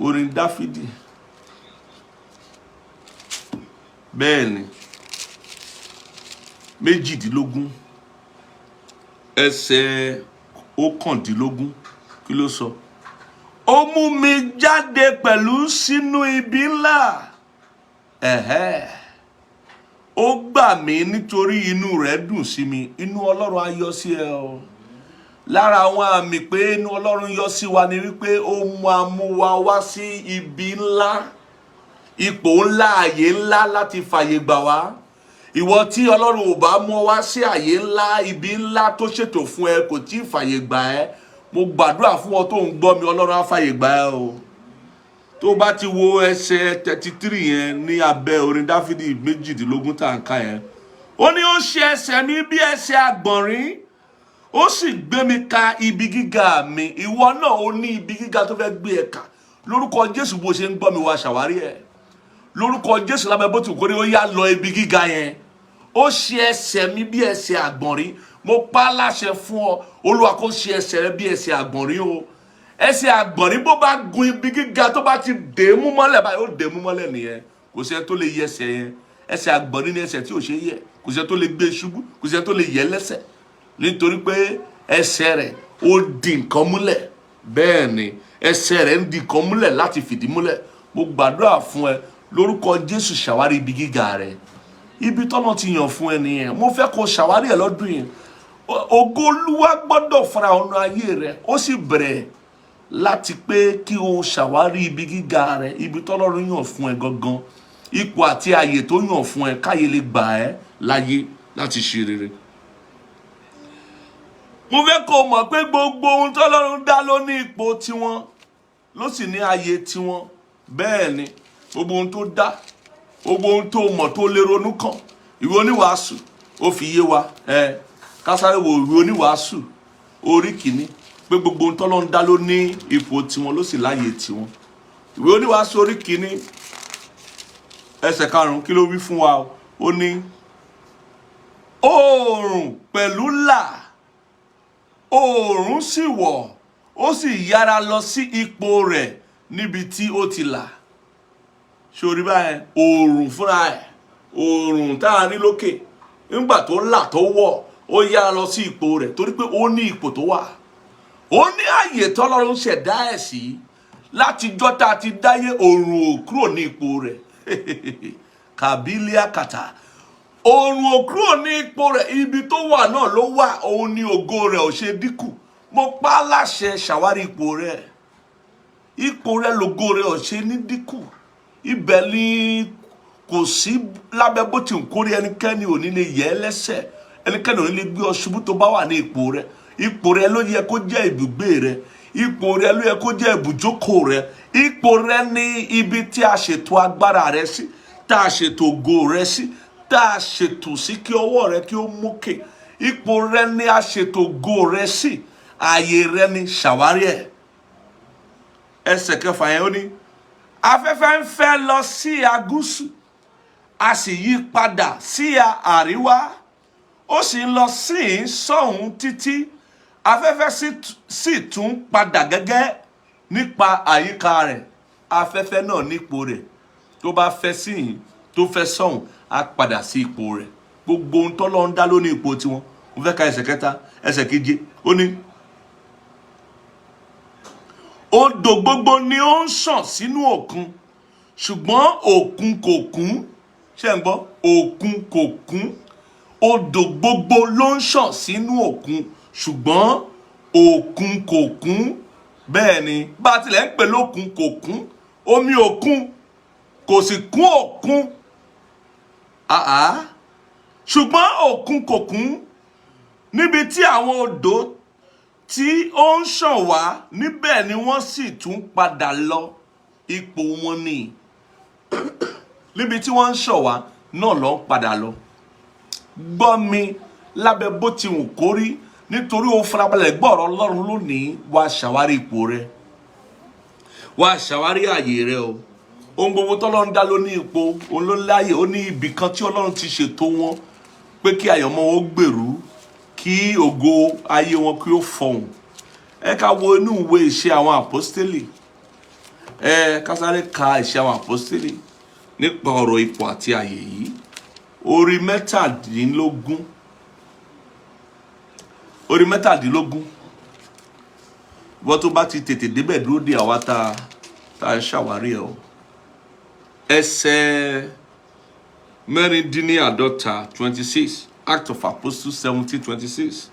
Orin Dáfídì, bẹ́ẹ̀ ni, 18, ẹsẹ̀ 19, kí ló sọ? Ó mú mi jáde pẹ̀lú sínú ibi ńlá. Ẹ̀hẹ́. Ó gbà mí nítorí inú rẹ̀ dùn sí mi. Inú Ọlọ́run á yọ sí ẹ o. Lára àwọn àmì pé inú Ọlọ́run yọ sí wa ni wípé ó máa mú wa wá sí ibi ńlá, ipò ńlá, àyè ńlá láti fàyè gbà wá. Ìwọ tí Ọlọ́run ò bá mú ọ wá sí àyè ńlá, ibi ńlá tó ṣètò fún ẹ, kò tí ì fàyè gbà ẹ́. Mo gbàdúrà fún ọ tó ń gbọ́ mi, Ọlọ́run á fàyè gbà ẹ́ o. Tó bá ti wo ẹsẹ̀ 33 yẹn ní abẹ́ orin Dáfídì 18 tá à ń kà yẹn, ó ní ó ṣe ẹsẹ̀ mi bí ẹsẹ̀ àgbọ̀nrín, ó sì gbé mi ka ibi gíga mi. Ìwọ náà, ó ní ibi gíga tó fẹ́ gbé ẹ kà. Lórúkọ Jésù, bó ṣe ń gbọ́ mi, wá ṣàwárí ẹ̀. Lórúkọ Jésù, lábẹ́ bó ti kó ní, ó yá, lọ ibi gíga yẹn. Ó ṣe ẹsẹ̀ mi bí ẹsẹ̀ àgbọ̀nrín. Mo pa á láṣẹ fún ọ, Olúwa kó ṣe ẹsẹ̀ rẹ bí ẹsẹ̀ àgbọ̀nrín o. Ẹsẹ̀ àgbọ̀nrín, bó bá gun ibi gíga, tó bá ti dè é mú mọ́lẹ̀ báyìí, ó dè é mú mọ́lẹ̀ nìyẹn. Kò sí ẹni tó lè yẹ ẹsẹ̀ yẹn. Ẹsẹ̀ àgbọ̀nrín ní ẹsẹ̀ tí ò ṣe é yẹ. Kò sí ẹni tó lè gbé ṣubú, kò sí ẹni tó lè yẹ lẹ́sẹ̀, nítorí pé ẹsẹ̀ rẹ̀ ó di nǹkan múlẹ̀. Bẹ́ẹ̀ ni, ẹsẹ̀ rẹ̀ ń di nǹkan múlẹ̀ láti fìdí múlẹ̀. Mo gbàdúrà fún ẹ lórúkọ Jésù, ṣàwárí ibi gíga rẹ, ibi tọ́nà ti yàn fún ẹ nìyẹn. Mo fẹ́ kó ṣàwárí ẹ lọ́dún yẹn. Ògo Olúwa gbọ́dọ̀ fara ọ̀nà ayé rẹ. Ó sì bẹ̀rẹ̀ láti pé kí o ṣàwárí ibi gíga rẹ, ibi tọ́lọ́run yàn fún ẹ gangan, ipò àti ààyè tó yàn fún ẹ, káyé lè gbà ẹ́ láyé láti ṣe rere. Mo fẹ́ kó o mọ̀ pé gbogbo ohun tọ́lọ́run dá ló ní ipò tiwọn, ló sì ní ààyè tiwọn. Bẹ́ẹ̀ ni, gbogbo ohun tó dá, gbogbo ohun tó mọ̀, tó lè ronú kàn, ìwé Oníwàásù ó fi yé wa. Ẹ kásáré wo ìwé Oníwàásù orí 1, pé gbogbo ohun tọ́lọ́run dá ló ní ipò tiwọn, ló sì láàyè tiwọn. Ìwé Oníwàásù orí 1, ẹsẹ̀ 5, kí ló wí fún wa o? Ó ní oòrùn pẹ̀lú là, oòrùn sì wọ̀, ó sì yára lọ sí ipò rẹ̀ níbi tí ó ti là. Sórí báyẹn, oòrùn fúnra ẹ̀, oòrùn tá a rí lókè, nígbà tó là tó wọ̀, ó yára lọ sí ipò rẹ̀, torí pé ó ní ipò tó wà, ó ní àyè tọ́lọ́run ṣẹ̀dá ẹ̀ sí. Látijọ́ tá a ti dáyé, oòrùn ò kúrò ní ipò rẹ̀. Kàbílíà kàtà, oòrùn ò kúrò ní ipò rẹ̀. Ibi tó wà náà ló wà. Òun ní ògo rẹ̀ ò ṣe dínkù. Mo pa á láṣẹ, ṣàwárí ipò rẹ̀. Ipò rẹ̀ lògo rẹ̀ ò ṣe ní dínkù. Ibẹ̀ ni kò sí lábẹ́ bó ti ń kórè, ẹnikẹ́ni ò ní lè yẹ ẹ́ lẹ́sẹ̀, ẹnikẹ́ni ò ní lè gbé ọ ṣubú tó bá wà ní ipò rẹ̀. Ipò rẹ̀ ló yẹ kó jẹ́ ibùgbé rẹ̀, ipò rẹ̀ ló yẹ kó jẹ́ ibùjókòó rẹ̀. Ipò rẹ̀ ní ibi tí a ṣètò agbára rẹ̀ sí, tá a ṣètò ògo rẹ̀ sí, tá a ṣètò sí kí ọwọ́ rẹ̀ kí ó mókè. Ipò rẹ̀ ní a ṣètò ògo rẹ̀ sí. Ààyè rẹ̀ ní, ṣàwárí ẹ̀. Ẹsẹ̀ 6 yẹn, ó ní afẹ́fẹ́ ń fẹ́ lọ sí agúsù, a sì yí padà sí àríwá, ó sì ń lọ sí sọ́hún títí afẹ́fẹ́ sì tún padà gẹ́gẹ́ nípa àyíká rẹ̀. Afẹ́fẹ́ náà nípò rẹ̀. Tó bá fẹ́ síhìn, tó fẹ́ sọ́hún, á padà sí ipò rẹ̀. Gbogbo ohun tọ́lọ́run dá ló ní ipò tiwọn. Mo fẹ́ ka ẹsẹ̀ kẹta, ẹsẹ̀ keje. Ó ní, odò gbogbo ni ó ń ṣàn sínú òkun, ṣùgbọ́n òkun kò kún. Ṣé ń gbọ́? Òkun kò kún. Odò gbogbo ló ń ṣàn sínú òkun, ṣùgbọ́n òkun kò kún. Bẹ́ẹ̀ ni, bá a tilẹ̀ ń pè lókun, kò kún. Omi òkun kò sì kún òkun. Àá, ṣùgbọ́n òkun kò kún. Níbi tí àwọn odò tí ó ń ṣàn wá, níbẹ̀ ni wọ́n sì tún padà lọ. Ipò wọn ni níbi tí wọ́n ń ṣàn wá náà lọ ń padà lọ. Gbọ́ mi, lábẹ́ bó ti wù kó rí, nítorí o farabalẹ̀ gbọ́ ọ̀rọ̀ Ọlọ́run lónìí, wá ṣàwárí ipò rẹ, wá ṣàwárí ààyè rẹ o. Ohun gbogbo tọ́lọ́run dá ló ní ipò, òun ló láàyè. Ó ní ibì kan tí Ọlọ́run ti ṣètò wọn pé kí àyànmọ́ wọn ó gbèrú, kí ògo ayé wọn kí ó fọhùn. Ẹ ká wo inú ìwé Ìṣe Àwọn Àpọ́stélì. Ẹ ká sáré ka Ìṣe Àwọn Àpọ́stélì nípa ọ̀rọ̀ ipò àti àyè yìí. Orí 17, orí 17. Wọ́n tó bá ti tètè débẹ̀, dúró de àwa tá a ń ṣàwárí ẹ̀ o. Ẹsẹ̀ 46, 26, Act of Apostles 17:26.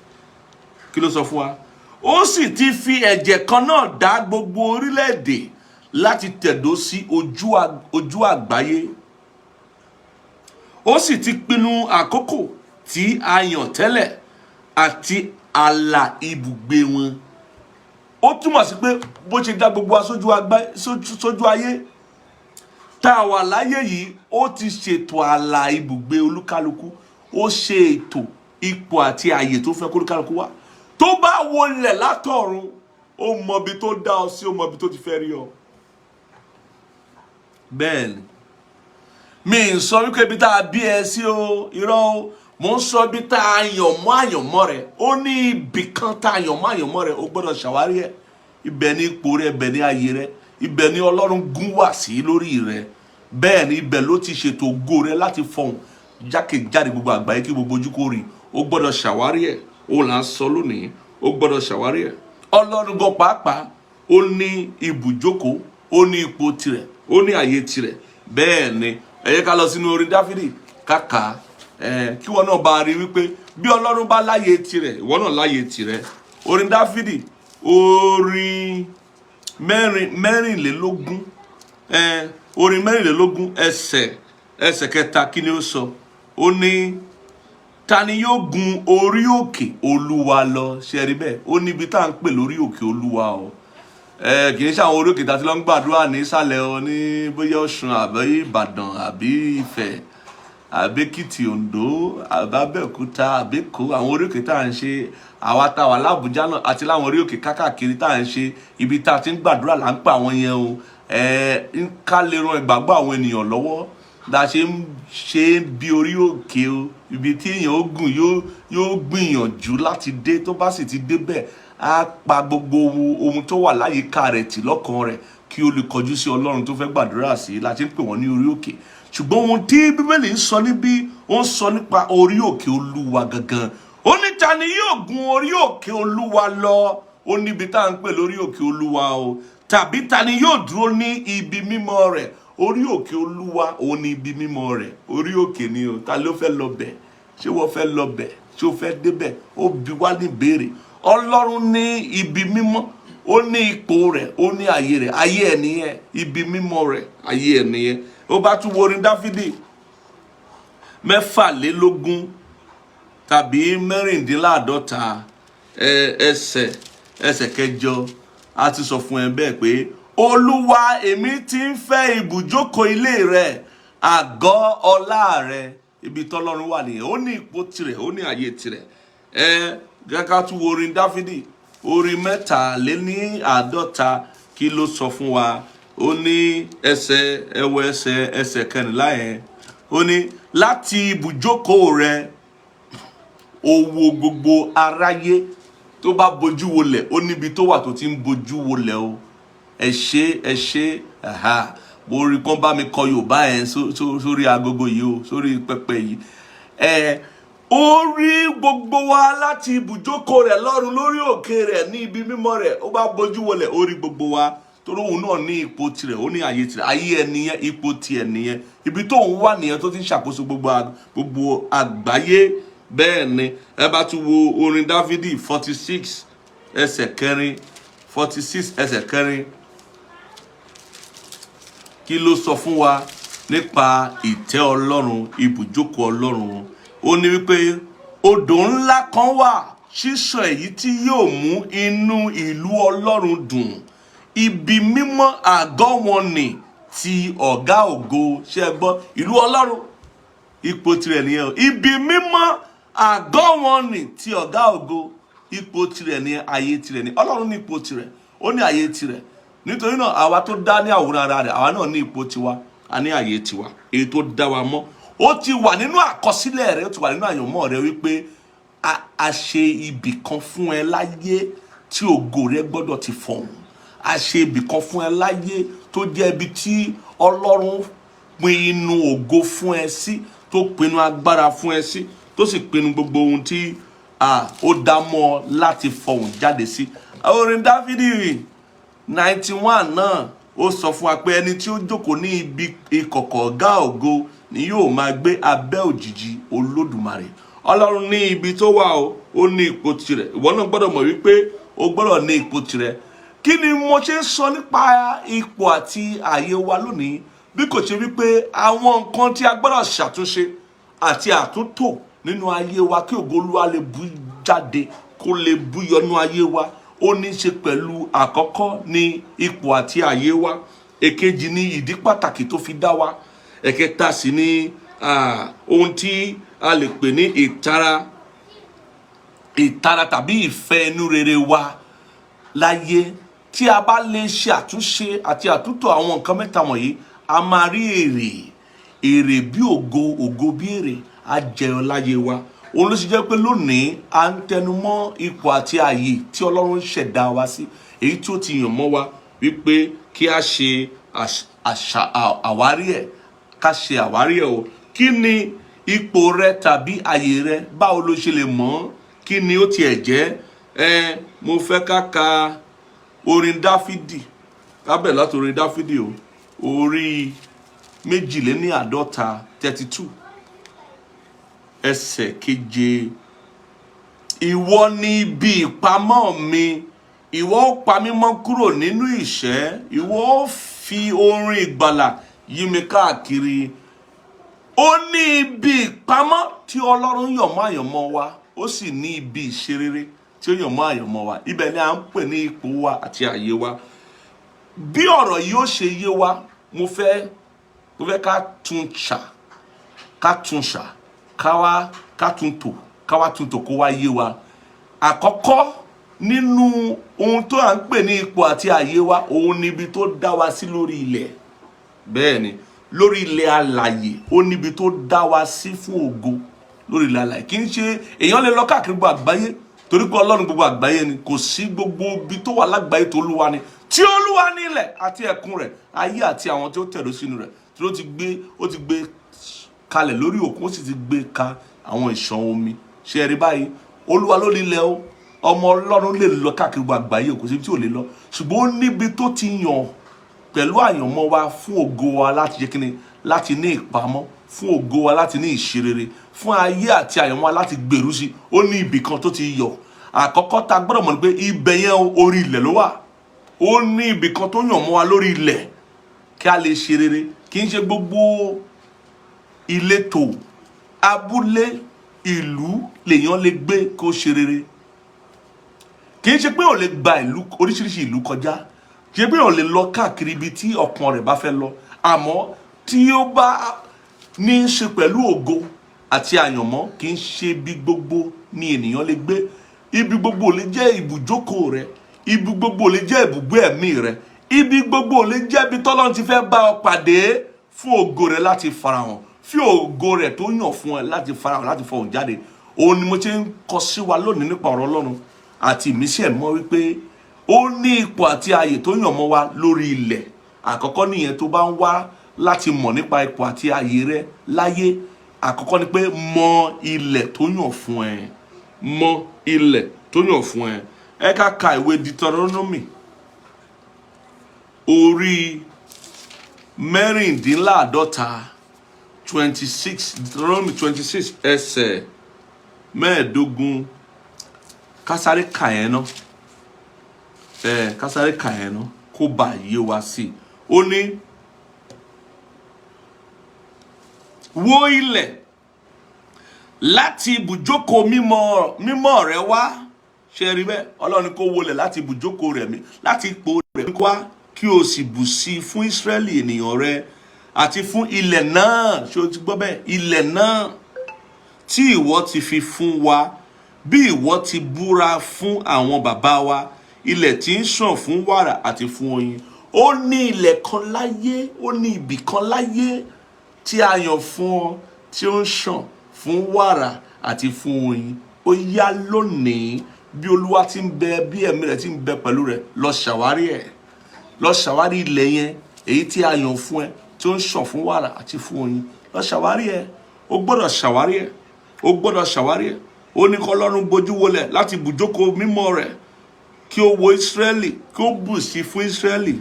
Kí ló sọ fún wa? Ó sì ti fi ẹ̀jẹ̀ kan náà dá gbogbo orílẹ̀-èdè láti tẹ̀dó sí ojú àgbáyé. Ó sì ti pinnu àkókò tí a yàn tẹ́lẹ̀ àti ààlà ibùgbé wọn. Ó túmọ̀ sí pé bó ṣe dá gbogbo wa sójú ayé tá a wà láyé yìí, ó ti ṣètò ààlà ibùgbé olúkálukú. Ó ṣe ètò ipò àti ààyè tó fẹ́ kólúkálukú wà. Tó bá wọlé látọ̀run, ó mọ ibi tó dá ọ sí, ó mọ ibi tó ti fẹ́ rí ọ. Bẹ́ẹ̀ ni, mi ń sọ wípé ibi tá a bí ẹ sí o, irọ́ o. Mò ń sọ ibi tá a yàn mọ́ àyànmọ́ rẹ̀. Ó ní ibì kan tá a yàn mọ́ àyànmọ́ rẹ̀, ó gbọ́dọ̀ ṣàwárí ẹ̀. Ibẹ̀ ní ipò rẹ̀, ibẹ̀ ní ayé rẹ̀, ibẹ̀ ní Ọlọ́run gún wá sí lórí rẹ̀. Bẹ́ẹ̀ ni, ibẹ̀ ló ti ṣètò ògo rẹ̀ láti fọhùn jákèjádé gbogbo àgbáyé, kí gbogbo ojú kó rí. Ó gbọ́dọ̀ ṣàwárí ẹ̀. Ó là ń sọ lónìí, ó gbọ́dọ̀ ṣàwárí ẹ̀. Ọlọ́run gan pàápàá, ó ní ibùjókòó, ó ní ipò tirẹ̀, ó ní àyè tirẹ̀. Bẹ́ẹ̀ ni, ẹ jẹ́ ká lọ sínú orin Dáfídì káka ẹ, kí wọn náà bá rí wípé bí Ọlọ́run bá láyè tirẹ̀, ìwọ náà láyè tirẹ̀. Orin Dáfídì, orin 24, orin 24, ẹsẹ̀ kẹta. Kí ni ó sọ? Ó ní, ta ni yóò gun orí òkè Olúwa lọ? Ṣe rí bẹ́ẹ̀? Ó níbi tá à ń pè lórí òkè Olúwa o. Ẹ kì í ṣe àwọn orí òkè tá a ti lọ ń gbàdúrà ní ìsàlẹ̀ o, ní bóyá Ọ̀ṣun àbí Ìbàdàn àbí Ifẹ̀ àbí Èkìtì, Oǹdó àbí Abẹ́òkúta àbí Èkó. Àwọn orí òkè tá à ń ṣe, àwa tá a wà lábújá náà àti láwọn orí òkè kákàkiri tá à ń ṣe, ibi tá a ti ń gbàdúrà là ń pè àwọn yẹn o. Ẹ ń ká lè ran ìgbàgbọ́ àwọn ènìyàn lọ́wọ́ la ṣe ń ṣe é bí orí òkè o. Ibi tí èèyàn ó gùn, yóò gbìyànjú láti dé. Tó bá sì ti débẹ̀, á pa gbogbo ohun tó wà láyìíká rẹ̀ tì lọ́kàn rẹ̀ kí ó lè kọjú sí Ọlọ́run tó fẹ́ gbàdúrà sí, la ṣe ń pè wọ́n ní orí òkè. Ṣùgbọ́n ohun tí Bíbélì ń sọ níbí, ó ń sọ nípa orí òkè Olúwa gangan. Ó ní, ta ni yóò gun orí òkè Olúwa lọ? Ó níbi tá à ń pè lórí òkè Olúwa o. Tàbí ta ni yóò dúró ní ibi mímọ́ rẹ̀? Orí òkè Olúwa, òun ní ibi mímọ́ rẹ̀. Orí òkè ni o. Ta ló fẹ́ lọ bẹ̀? Ṣé wọ́n fẹ́ lọ bẹ̀? Ṣé o fẹ́ débẹ̀? Ó bi wá ní ìbéèrè. Ọlọ́run ní ibi mímọ́, ó ní ipò rẹ̀, ó ní ààyè rẹ̀. Ayé ẹ̀ nìyẹn, ibi mímọ́ rẹ̀, ayé ẹ̀ nìyẹn. Ó bá tún wo orin Dáfídì 26 tàbí 46, ẹsẹ̀ kẹjọ, a ti sọ fún ẹ bẹ́ẹ̀ pé, Olúwa, èmi ti ń fẹ́ ibùjókòó ilé rẹ, àgọ́ ọlá rẹ. Ibi tọ́lọ́run wà nìyẹn. Ó ní ipò tirẹ̀, ó ní ààyè tirẹ̀. Ẹ gẹ́gẹ́ ká tún wo orin Dáfídì, orin 53. Kí ló sọ fún wa? Ó ní ẹsẹ̀ ẹwọ ẹsẹ̀ 14 yẹn. Ó ní, láti ibùjókòó rẹ, ó wo gbogbo aráyé. Tó bá bojú wolẹ̀, ó níbi tó wà tó ti ń bojú wolẹ̀ o. Ẹ ṣé, ẹ ṣé. Aha. Mo rí kán bá mi kọ Yorùbá yẹn sórí agogo yìí o, sórí pẹpẹ yìí. Ẹ Ó rí gbogbo wa láti ibùjókòó rẹ̀ lọ́run, lórí òkè rẹ̀, ní ibi mímọ́ rẹ̀. Ó bá bójú wọlẹ̀, ó rí gbogbo wa, torí òun náà ní ipò tirẹ̀, ó ní àyè tirẹ̀. Ayé ẹ nìyẹn, ipò tiẹ̀ nìyẹn, ibi tó ń wà nìyẹn, tó ti ń ṣàkóso gbogbo àgbáyé. Bẹ́ẹ̀ ni ẹ bá tún wo orin Dáfídì 46 ẹsẹ̀ kẹrin, 46 ẹsẹ̀ kẹrin, kí ló sọ fún wa nípa ìtẹ́ Ọlọ́run, ibùjókòó Ọlọ́run? Ó ní wípé odò ńlá kan wà ṣíṣàn, èyí tí yóò mú inú ìlú Ọlọ́run dùn, ibi mímọ́ àgọ́ wọn nì ti Ọ̀gá Ògo. Ṣe é gbọ́? Ìlú Ọlọ́run, ipò tirẹ̀ nìyẹn o. Ibi mímọ́ àgọ́ wọn nì ti Ọ̀gá Ògo, ipò tirẹ̀ nìyẹn, ààyè tirẹ̀ ni. Ọlọ́run ní ipò tirẹ̀, ó ní ààyè tirẹ̀. Nítorí náà, àwa tó dá ní àwòrán ara rẹ̀, àwa náà ní ipò tiwa, a ní ààyè tiwa, èyí tó dá wa mọ́. Ó ti wà nínú àkọsílẹ̀ rẹ̀, ó ti wà nínú àyànmọ́ rẹ̀ wípé a ṣe ibì kan fún ẹ láyé tí ògo rẹ gbọ́dọ̀ ti fọ̀hún. A ṣe ibì kan fún ẹ láyé tó jẹ́ ibi tí Ọlọ́run pinnu ògo fún ẹ sí, tó pinnu agbára fún ẹ sí, tó sì pinnu gbogbo ohun tí ó dá mọ́ ọ láti fọhùn jáde sí. Orin Dáfídì 91 náà, ó sọ fún wa pé ẹni tí ó jókòó ní ibi ìkọ̀kọ̀ Ọ̀gá Ògo ni yóò máa gbé abẹ́ òjìji Olódùmarè. Ọlọ́run ní ibi tó wà o, ó ní ipò tirẹ̀. Ìwọ náà gbọ́dọ̀ mọ̀ wípé o gbọ́dọ̀ ní ipò tirẹ̀. Kí ni mo ṣe ń sọ nípa ipò àti ààyè wa lónìí? Bí kò ṣe wípé àwọn nǹkan tí a gbọ́dọ̀ ṣàtúnṣe àti àtúntò nínú ayé wa kí ògo Olúwa lè bú jáde, kó lè búyọ nínú ayé wa, ó ní í ṣe pẹ̀lú: àkọ́kọ́ ní ipò àti ààyè wa, èkejì ní ìdí pàtàkì tó fi dá wa, ẹ̀kẹta sì ní ohun tí a lè pè ní ìtara tàbí ìfẹ́ inú rere wa láyé. Tí a bá lè ṣe àtúnṣe àti àtúntò àwọn nǹkan mẹ́ta wọ̀nyí, a máa rí èrè, èrè bí ògo, ògo bí èrè á jẹyọ láyé wa. Òun ló ṣe jẹ́ pé lónìí, à ń tẹnu mọ́ ipò àti ààyè tí Ọlọ́run ṣẹ̀dá wa sí, èyí tí ó ti yàn mọ́ wa wípé kí a ṣe àwárí ẹ̀, ká ṣe àwárí ẹ̀ o. Kí ni ipò rẹ tàbí ààyè rẹ? Báwo ló ṣe lè mọ̀ ọ́? Kí ni ó tiẹ̀ jẹ́ ẹ? Mo fẹ́ ká ka orin Dáfídì, ká bẹ̀rẹ̀ láti orin Dáfídì o, orí 52, 32, ẹsẹ̀ keje. Ìwọ ni ibi ìpamọ́ mi, ìwọ ó pa mí mọ́ kúrò nínú ìṣẹ́, ìwọ ó fi orin ìgbàlà yí mi káàkiri. Ó ní ibi ìpamọ́ tí Ọlọ́run yàn mọ́ àyànmọ́ wa, ó sì ní ibi ìṣerere tí ó yàn mọ́ àyànmọ́ wa. Ibẹ̀ ni à ń pè ní ipò wa àti àyè wa. Bí ọ̀rọ̀ yìí ó ṣe yé wa, mo fẹ́ ká tún ṣà, ká wá ká tún tò, ká wá tún tò kó wá yé wa. Àkọ́kọ́ nínú ohun tó à ń pè ní ipò àti àyè wa, òun níbi tó dá wa sí lórí ilẹ̀. Bẹ́ẹ̀ ni, lórí ilẹ̀ alàyè, ó níbi tó dá wa sí fún ògo lórí ilẹ̀ alàyè. Kì í ṣe èèyàn lè lọ káàkiri gbogbo àgbáyé, torí pé Ọlọ́run gbogbo àgbáyé ni. Kò sí gbogbo ibi tó wà lágbàáyé tó Olúwa ni. Tí Olúwa ní ilẹ̀ àti ẹ̀kún rẹ̀, ayé àti àwọn tí ó tẹ̀dó sínú rẹ̀, tí ó ti gbé kalẹ̀ lórí òkun, ó sì ti gbé ka àwọn ìṣàn omi. Ṣe é rí báyìí? Olúwa ló nílẹ̀ o. Ọmọ Ọlọ́run lè lọ káàkiri gbogbo àgbáyé, kò síbi tí ò lè lọ, ṣùgbọ́n ó níbi tó ti yàn pẹ̀lú àyànmọ́ wa fún ògo wa láti jẹ́ kíni, láti ní ìpamọ́ fún ògo wa, láti ní ìṣerere fún ayé àti àyànmọ́ wa, láti gbèrú sí. Ó ní ibì kan tó ti yọ. Àkọ́kọ́ tá a gbọ́dọ̀ mọ̀ ni pé ibẹ̀ yẹn, orí ilẹ̀ ló wà. Ó ní ibì kan tó yàn mọ́ wa lórí ilẹ̀ kí a lè ṣe rere. Kì í ṣe gbogbo ìletò, abúlé, ìlú lèèyàn lè gbé kó ṣe rere. Kì í ṣe pé ò lè gba ìlú, oríṣiríṣi ìlú kọjá, kì í ṣe pé ò lè lọ káàkiri ibi tí ọkàn rẹ̀ bá fẹ́ lọ, àmọ́ tí ó bá ní í ṣe pẹ̀lú ògo àti àyànmọ́, kì í ṣe ibi gbogbo ni ènìyàn lè gbé. Ibi gbogbo ò lè jẹ́ ibùjókòó rẹ, ibi gbogbo ò lè jẹ́ ibùgbé ẹ̀mí rẹ, ibi gbogbo ò lè jẹ́ ibi tọ́lọ́run ti fẹ́ bá ọ pàdé fún ògo rẹ láti farahàn, fí ògo rẹ tó yàn fún ẹ láti farahàn, láti fọhùn jáde. Òun ni mo ti ń kọ sí wa lónìí nípa ọ̀rọ̀ Ọlọ́run àti ìmísí ẹ̀mọ́ wípé ó ní ipò àti ààyè tó yàn mọ́ wa lórí ilẹ̀. Àkọ́kọ́ nìyẹn. Tó bá ń wá láti mọ̀ nípa ipò àti ààyè rẹ láyé. Àkọ́kọ́ ni pé mọ ilẹ̀ tó yàn fún ẹ, mọ ilẹ̀ tó yàn fún ẹ. Ẹ ká ka ìwé Deuteronomy orí 46, 26, Deuteronomy 26 ẹsẹ̀ 15. Kásáré kà yẹn ná, ẹ kásáré kà yẹn ná kó bá yé wa sí i. Ó ní, wo ilẹ̀ láti ibùjókòó mímọ́ mímọ́ rẹ wá. Ṣe rí bẹ́ẹ̀? Ọlọ́run kó wọlé láti ibùjókòó rẹ̀ mi, láti ipò rẹ̀ wá, kí o sì bù sí i fún Ísírẹ́lì ènìyàn rẹ àti fún ilẹ̀ náà. Ṣé o ti gbọ́ bẹ́ẹ̀? Ilẹ̀ náà tí ìwọ ti fi fún wa, bí ìwọ ti búra fún àwọn bàbá wa, ilẹ̀ tí ń ṣàn fún wàrà àti fún oyin. Ó ní ilẹ̀ kan láyé, ó ní ibì kan láyé tí a yàn fún ọ tí ó ń ṣàn fún wàrà àti fún oyin. Ó yá, lónìí, bí Olúwa ti ń bẹ, bí ẹ̀mí rẹ̀ ti ń bẹ pẹ̀lú rẹ̀, lọ ṣàwárí ẹ̀, lọ ṣàwárí ilẹ̀ yẹn, èyí tí a yàn fún ẹ tí ó ń ṣàn fún wàrà àti fún oyin. Lọ ṣàwárí ẹ. Ó gbọ́dọ̀ ṣàwárí ẹ, ó gbọ́dọ̀ ṣàwárí ẹ. Ó ní kọ́lọ́run bojú wọlẹ̀ láti ibùjókòó mímọ́ rẹ̀, kí ó wo Ísírẹ́lì, kí ó bù sí fún Ísírẹ́lì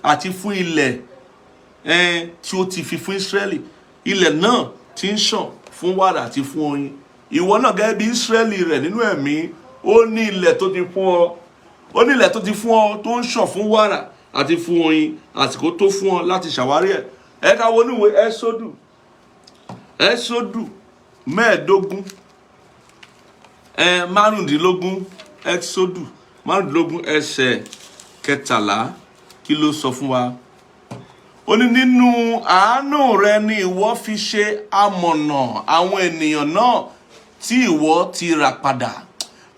àti fún ilẹ̀ tí ó ti fi fún Ísírẹ́lì, ilẹ̀ náà tí ń ṣàn fún wàrà àti fún oyin. Ìwọ náà, gẹ́gẹ́ bí Ísírẹ́lì rẹ̀ nínú ẹ̀mí, ó ní ilẹ̀ tó ti fún ọ, ó ní ilẹ̀ tó ti fún ọ tó ń ṣàn fún wàrà àti fún oyin. Àsìkò tó fún ọ láti ṣàwárí ẹ̀. Ẹ ká wo níwèé Ẹ́sódù, Ẹ́sódù 15, 15, Ẹ́sódù 15 ẹsẹ̀ 13. Kí ló sọ fún wa? Ó ní, nínú àánú rẹ ni ìwọ fi ṣe amọ̀nà àwọn ènìyàn náà tí ìwọ ti rà padà.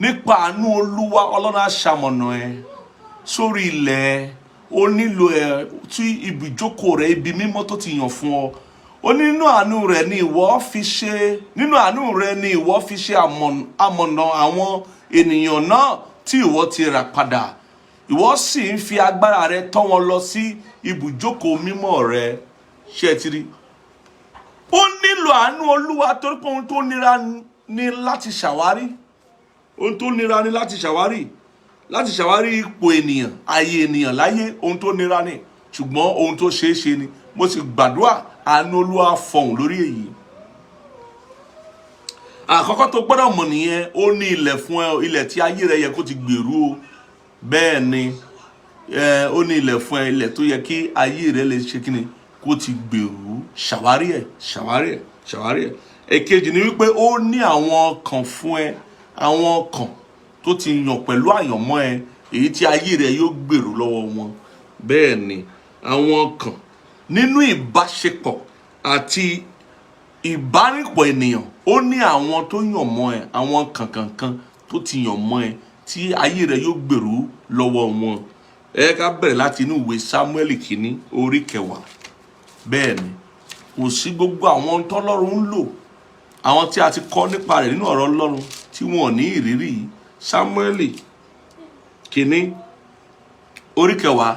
Nípa àánú Olúwa, Ọlọ́run á ṣamọ̀nà ẹ sórí ilẹ̀ ó nílò ẹ tí ibùjókòó rẹ, ibi mímọ́ tó ti yàn fún ọ. Ó ní nínú àánú rẹ ni ìwọ fi ṣe, nínú àánú rẹ ni ìwọ fi ṣe amọ̀nà àwọn ènìyàn náà tí ìwọ ti rà padà. Ìwọ sì ń fi agbára rẹ tọ́ wọn lọ sí ibùjókòó mímọ́ rẹ. Ṣé ẹ ti rí? Ó nílò àánú Olúwa, torí pé ohun tó nira ni láti ṣàwárí, ohun tó nira ni láti ṣàwárí ipò ènìyàn, ayé ènìyàn láyé. Ohun tó nira ni, ṣùgbọ́n ohun tó ṣeé ṣe ni. Mo sì gbàdúrà, àánú Olúwa fọhùn lórí èyí. Àkọ́kọ́ tó gbọ́dọ̀ mọ̀ nìyẹn. Ó ní ilẹ̀ fún ẹ, ilẹ̀ tí ayé rẹ yẹ kó ti gbèrú o. Bẹ́ẹ̀ ni, ó ní ilẹ̀ fún ẹ, ilẹ̀ tó yẹ kí ayé rẹ lè ṣe kíni, kó ti gbèrú. Ṣàwárí ẹ, ṣàwárí ẹ, ṣàwárí ẹ. Èkejì ni wípé ó ní àwọn ọkàn fún ẹ, àwọn ọkàn tó ti yàn pẹ̀lú àyànmọ́ ẹ, èyí tí ayé rẹ yóò gbèrú lọ́wọ́ wọn. Bẹ́ẹ̀ ni, àwọn ọkàn nínú ìbáṣepọ̀ àti ìbárìnpọ̀ ènìyàn, ó ní àwọn tó yàn mọ́ ẹ, àwọn kankankan tó ti yàn mọ́ ẹ tí ayé rẹ yóò gbèrú lọ́wọ́ wọn. Ẹ ká bẹ̀rẹ̀ láti inú ìwé Samuel kìíní orí 10. Bẹ́ẹ̀ ni, kò sí gbogbo àwọn tọ́lọ́run ń lò, àwọn tí a ti kọ́ nípa rẹ̀ nínú ọ̀rọ̀ Ọlọ́run, tí wọn ò ní ìrírí yìí. Samuel kìíní orí 10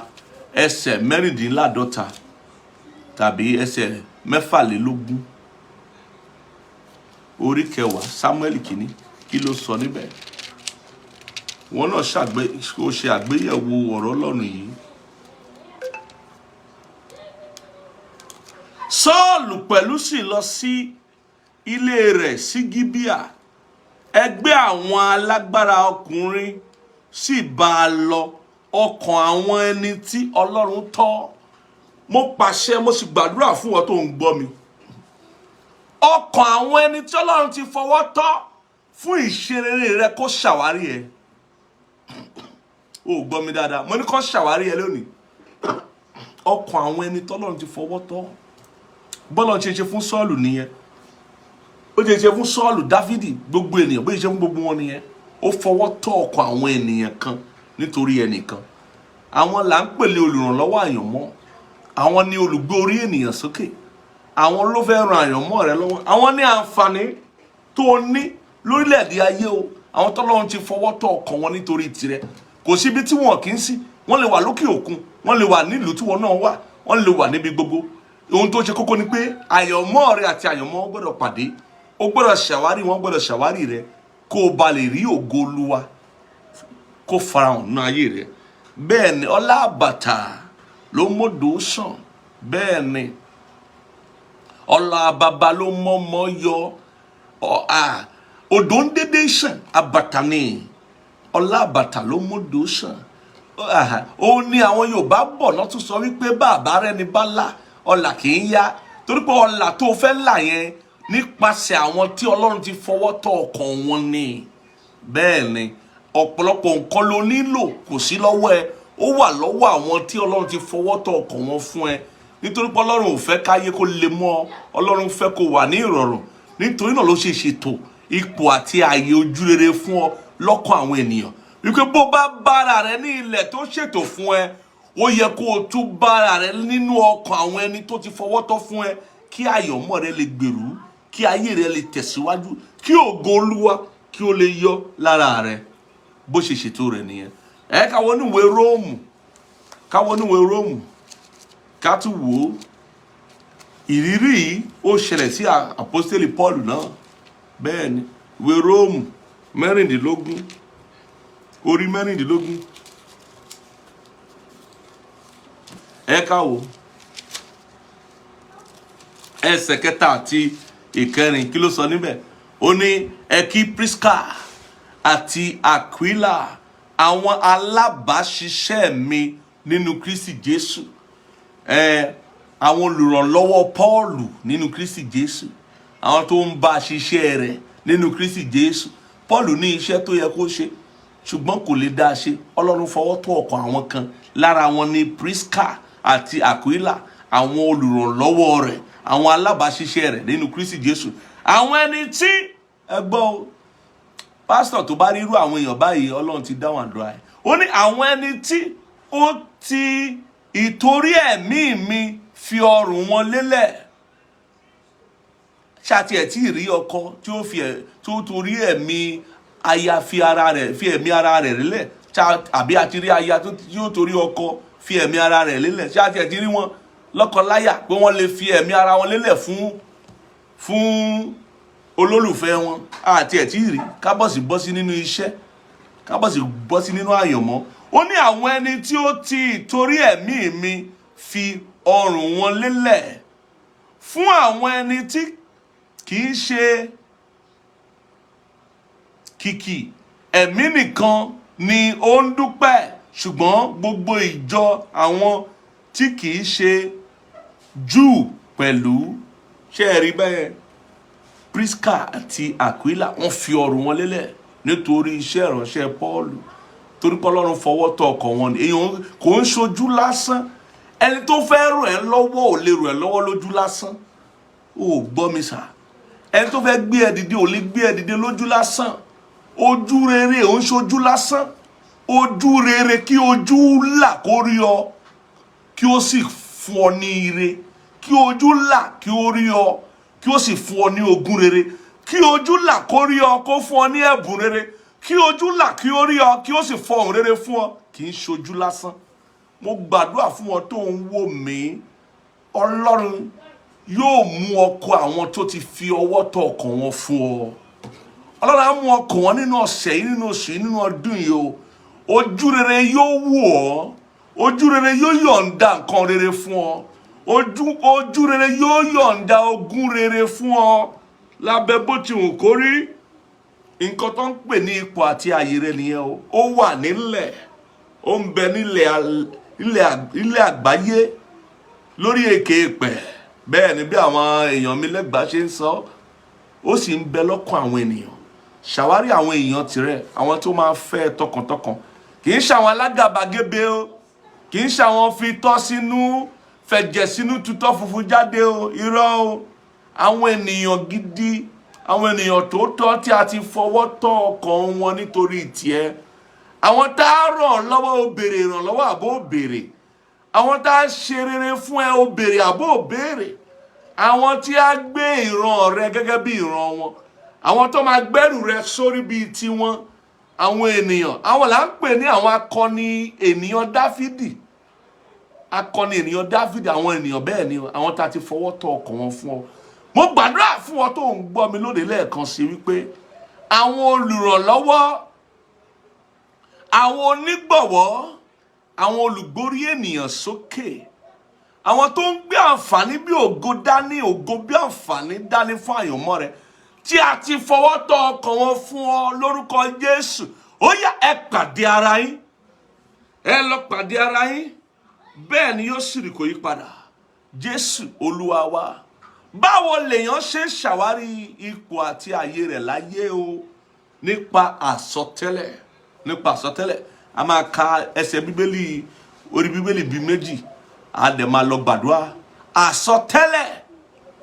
ẹsẹ̀ 46 tàbí ẹsẹ̀ 24. Orí 10 Samuel kìíní, kí ló sọ níbẹ̀? Wọn náà ṣàgbé, ó ṣe àgbéyẹ̀wò ọ̀rọ̀ Ọlọ́run yìí. Sọ́ọ̀lù pẹ̀lú sì lọ sí ilé rẹ̀ sí Gíbíà. Ẹgbẹ́ àwọn alágbára ọkùnrin sì bá a lọ, ọkàn àwọn ẹni tí Ọlọ́run tọ́. Mo pàṣẹ, mo sì gbàdúrà fún ọ tó ń gbọ́ mi, ọkàn àwọn ẹni tí Ọlọ́run ti fọwọ́ tọ́ fún ìṣerere rẹ kó ṣàwárí ẹ. O gbọ́ mi dáadáa? Mo ní kó ṣàwárí ẹ lónìí. Ọkàn àwọn ẹni tọ́lọ́run ti fọwọ́ tọ́. Bọ́lọ̀ ṣe ṣe fún Sọ́ọ̀lù nìyẹn. Ó ṣe ṣe fún Sọ́ọ̀lù, Dáfídì, gbogbo ènìyàn, bó ṣe ṣe fún gbogbo wọn nìyẹn. Ó fọwọ́ tọ́ ọkàn àwọn ènìyàn kan nítorí ẹnìkan. Àwọn là ń pèlè olùrànlọ́wọ́ àyànmọ́. Àwọn ni olùgbé orí ènìyàn sókè. Àwọn ló fẹ́ ran àyànmọ́ rẹ lọ́wọ́. Àwọn ní àǹfààní tó o ní lórílẹ̀‐èdè ayé o. Àwọn tọ́lọ́run ti fọwọ́ tọ́ ọkàn wọn nítorí tirẹ̀, kò síbi tí wọn kì í sí. Wọ́n lè wà lókè òkun, wọ́n lè wà nílùú tí wọn náà wà, wọ́n lè wà níbi gbogbo. Ohun tó ṣe kókó ni pé àyànmọ́ rẹ àti àyànmọ́ gbọ́dọ̀ pàdé. O gbọ́dọ̀ ṣàwárí wọn, gbọ́dọ̀ ṣàwárí rẹ, kó o ba lè rí ògo Olúwa kó farahàn nínú ayé rẹ. Bẹ́ẹ̀ ni, ọlá àbàtà ló mọ́dọ̀ sàn. Bẹ́ẹ̀ ni, ọlá bàbá ló mọ́mọ́ yọ. Odò ń dédé sàn, àbàtà ni, ọlá àbàtà ló mọ́dọ̀ sàn. Ó ní àwọn Yorùbá bọ̀ náà tún sọ wípé bàbá rẹ ni bá là, ọlà kì í yá, torí pé ọlà tó fẹ́ là yẹn, nípasẹ̀ àwọn tí Ọlọ́run ti fọwọ́ tọ́ ọkàn wọn ni. Bẹ́ẹ̀ ni, ọ̀pọ̀lọpọ̀ nǹkan ló nílò, kò sí lọ́wọ́ ẹ, ó wà lọ́wọ́ àwọn tí Ọlọ́run ti fọwọ́ tọ́ ọkàn wọn fún ẹ, nítorí pé Ọlọ́run ò fẹ́ káyé kó le mọ́ ọ. Ọlọ́run fẹ́ kó wà ní ìrọ̀rùn. Nítorí náà ló ṣe ṣètò ipò àti ààyè ojúrere fún ọ lọ́kàn àwọn ènìyàn, wípé bó bá bára rẹ ní ilẹ̀ tó ṣètò fún ẹ, ó yẹ kó o tún bára rẹ nínú ọkàn àwọn ẹni tó ti fọwọ́ tọ́ fún ẹ, kí àyànmọ́ rẹ lè gbèrú, kí ayé rẹ lè tẹ̀síwájú, kí ògo Olúwa kí ó lè yọ lára rẹ. Bó ṣe ṣètò rẹ nìyẹn. Ẹ ká wọnú ìwé Róòmù, ká wọnú ìwé Róòmù, ká tún wò ó. Ìrírí yìí, ó ṣẹlẹ̀ sí àpọ́stélì Paul náà. Bẹ́ẹ̀ ni, ìwé Róòmù 16, orí 16, ẹ ká wò ẹsẹ̀ kẹta àti ìkẹrin. Kí ló sọ níbẹ̀? Ó ní, ẹ kí Priska àti Aquila, àwọn alábàáṣiṣẹ́ mi nínú Kristi Jésù. Ẹ àwọn olùrànlọ́wọ́ Pọ́ọ̀lù nínú Kristi Jésù, àwọn tó ń bá a ṣiṣẹ́ rẹ̀ nínú Kristi Jésù. Pọ́ọ̀lù ní iṣẹ́ tó yẹ kó ṣe, ṣùgbọ́n kò lè dá a ṣe. Ọlọ́run fọwọ́ tó ọkàn àwọn kan. Lára wọn ni Priska àti Aquila, àwọn olùrànlọ́wọ́ rẹ̀, àwọn alábàáṣiṣẹ́ rẹ̀ nínú Kristi Jésù, àwọn ẹni tí ẹ gbọ́ o, pásítọ̀ tó bá rí irú àwọn èèyàn báyìí, Ọlọ́run ti dáhùn àdúrà ẹ̀. Ó ní àwọn ẹni tí ó ti ìtorí ẹ̀mí mi fi ọrùn wọn lélẹ̀. Ṣáàtì ẹ̀ tí ì rí ọkọ tí ó fi ẹ̀ tó torí ẹ̀mí aya fi ara rẹ̀ fi ẹ̀mí ara rẹ̀ lélẹ̀, àbí àti rí aya tó tí ó torí ọkọ fi ẹ̀mí ara rẹ̀ lélẹ̀? Ṣáàtì ẹ̀ tí rí wọn lọ́kọláya pé wọ́n lè fi ẹ̀mí ara wọn lélẹ̀ fún olólùfẹ́ wọn? Àti ẹ̀ tí ì rí. Kábọ̀sì bọ́ sí nínú iṣẹ́, kábọ̀sì bọ́ sí nínú àyànmọ́. Ó ní àwọn ẹni tí ó ti ìtorí ẹ̀mí mi fi ọrùn wọn lélẹ̀, fún àwọn ẹni tí kì í ṣe kìkì ẹ̀mí nìkan ni ó ń dúpẹ́, ṣùgbọ́n gbogbo ìjọ àwọn tí kì í ṣe Júù pẹ̀lú. Ṣé ẹ rí bẹ́ẹ̀? Priska àti Aquila, wọ́n fi ọrùn wọn lélẹ̀ nítorí iṣẹ́ ìránṣẹ́ Pọ́ọ̀lù, torí pé Ọlọ́run fọwọ́ tọ́ ọkàn wọn ni. Èèyàn kò ń ṣojú lásán. Ẹni tó fẹ́ ràn ẹ́ lọ́wọ́ ò lè ràn ẹ́ lọ́wọ́ lójú lásán. Ó gbọ́ mi sà? Ẹni tó fẹ́ gbé ẹ dìde ò lè gbé ẹ dìde lójú lásán. Ojú rere ò ń ṣojú lásán. Ojú rere, kí ojú là kó rí ọ, kí ó sì fún ọ ní ire. Kí ojú là kí ó rí ọ, kí ó sì fún ọ ní ogún rere. Kí ojú là kó rí ọ, kó fún ọ ní ẹ̀bùn rere. Kí ojú là kí ó rí ọ, kí ó sì fọ ohùn rere fún ọ, kì í ṣojú lásán. Mo gbàdúrà fún ọ tó ń wò mí, Ọlọ́run yóò mú ọkọ àwọn tó ti fi ọwọ́ tọ́ ọkàn wọn fún ọ. Ọlọ́run á mú ọkàn wọn nínú ọ̀sẹ̀ yìí, nínú oṣù yìí, nínú ọdún yìí o. Ojú rere yóò wù ọ́, ojú rere yóò yọ̀ǹda nǹkan rere fún ọ, ojú rere yóò yọ̀ǹda ogún rere fún ọ. Lábẹ́ bó ti wù kó rí, nǹkan tó ń pè ní ipò àti ààyè rẹ nìyẹn o. Ó wà nílẹ̀, ó ń bẹ nílẹ̀ nílẹ̀ àgbáyé, lórí èké ìpẹ̀. Bẹ́ẹ̀ ni, bí àwọn èèyàn mi lẹ́gbàá ṣe ń sọ, ó sì ń bẹ lọ́kàn àwọn ènìyàn. Ṣàwárí àwọn èèyàn tirẹ̀, àwọn tó máa fẹ́ tọkàntọkàn. Kì í ṣàwọn alágàbàgebè o, kì í ṣàwọn fi tọ́ sínú, fẹ̀jẹ̀ sínú, tutọ́ funfun jáde o. Irọ́ o. Àwọn ènìyàn gidi, àwọn ènìyàn tó tọ́ tí a ti fọwọ́ tọ́ ọkàn wọn nítorí tiẹ̀, àwọn tá a ràn lọ́wọ́, ó béèrè ìrànlọ́wọ́ àbó ó béèrè? Àwọn tá a ṣe rere fún ẹ, ó béèrè àbó ó béèrè? Àwọn tí a gbé ìran rẹ gẹ́gẹ́ bí ìran wọn, àwọn tó máa gbẹ́rù rẹ sórí bíi tiwọn, àwọn ènìyàn, àwọn là ń pè ní àwọn akọni ènìyàn Dáfídì. Akọni ènìyàn Dáfídì, àwọn ènìyàn bẹ́ẹ̀ ni àwọn tá a ti fọwọ́ tọ́ ọkàn wọn fún ọ. Mo gbàdúrà fún ọ tó ń gbọ́ mi lónìí lẹ́ẹ̀kan sí wípé àwọn olùrànlọ́wọ́, àwọn onígbọ̀wọ́, àwọn olùgbórí ènìyàn sókè, àwọn tó ń gbé àǹfààní bí ògo dání, ògo bí àǹfààní dání fún àyànmọ́ rẹ, tí a ti fọwọ́ tọ́ ọkàn wọn fún ọ lórúkọ Jésù, ó yá, ẹ pàdé ara yín, ẹ lọ pàdé ara yín. Bẹ́ẹ̀ ni yóò sì rí, kò yí padà. Jésù Olúwa wa. Báwo lèèyàn ṣe ń ṣàwárí ipò àti ààyè rẹ̀ láyé o? Nípa àsọtẹ́lẹ̀, nípa àsọtẹ́lẹ̀. A máa ka ẹsẹ̀ Bíbélì, orí Bíbélì bíi méjì, a dẹ̀ máa lọ gbàdúrà. Àsọtẹ́lẹ̀,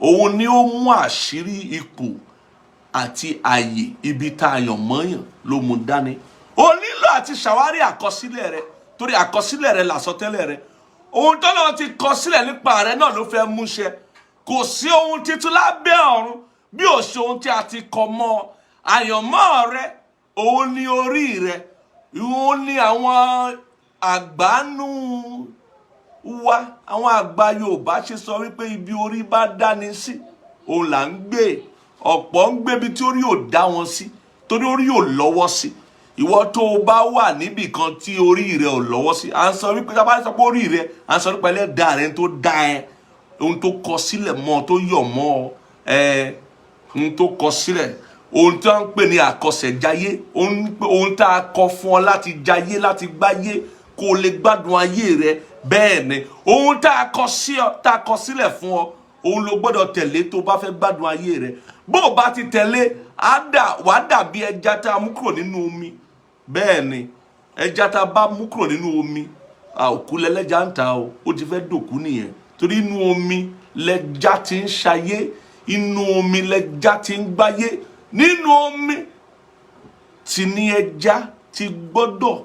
òun ni ó mú àṣírí ipò àti ààyè ibi tá a yàn mọ́yàn ló mú dání. O nílò àti ṣàwárí àkọsílẹ̀ rẹ, torí àkọsílẹ̀ rẹ làsọtẹ́lẹ̀ rẹ. Ohun tó náà ti kọ sílẹ̀ nípa rẹ náà ló fẹ́ múṣẹ. Kò sí ohun titun lábẹ́ ọ̀run bí ò ṣe ohun tí a ti kọ mọ́ ọ. Àyànmọ́ rẹ, òun ni orí rẹ. Òun ni àwọn àgbánú wa, àwọn àgbà Yorùbá ṣe sọ wípé ibi orí bá dání sí, òun là ń gbé. Ọ̀pọ̀ ń gbébi tí orí ò dá wọn sí, torí orí ò lọ́wọ́ sí. Ìwọ tó o bá wà níbì kan tí orí rẹ ò lọ́wọ́ sí, à ń sọ wípé tá a bá sọ pé orí rẹ, à ń sọ nípa ẹlẹ́dàá rẹ tó dá ẹ, ohun tó kọ sílẹ̀ mọ́ ọ, tó yọ̀ mọ́ ọ ẹ, ohun tó kọ sílẹ̀, ohun tó ń pè ní àkọsẹ̀jayé, ohun tá a kọ fún ọ láti jayé, láti gbáyé, kó o lè gbádùn ayé rẹ. Bẹ́ẹ̀ ni ohun tá a kọ sí ọ, tá a kọ sílẹ̀ fún ọ, òun ló gbọ́dọ̀ tẹ̀lé tó bá fẹ́ gbádùn ayé rẹ. Bó o bá ti tẹ̀lé, á dà wàá dàbí ẹja tá a mú kúrò nínú omi. Bẹ́ẹ̀ ni ẹja tá a bá mú kúrò nínú omi, òkú lẹ́lẹ́ja ń ta o, ó ti fẹ́ dòkú nìyẹn, torí inú omi lẹja ti ń ṣayé, inú omi lẹja ti ń gbáyé, nínú omi tí ní ẹja ti gbọ́dọ̀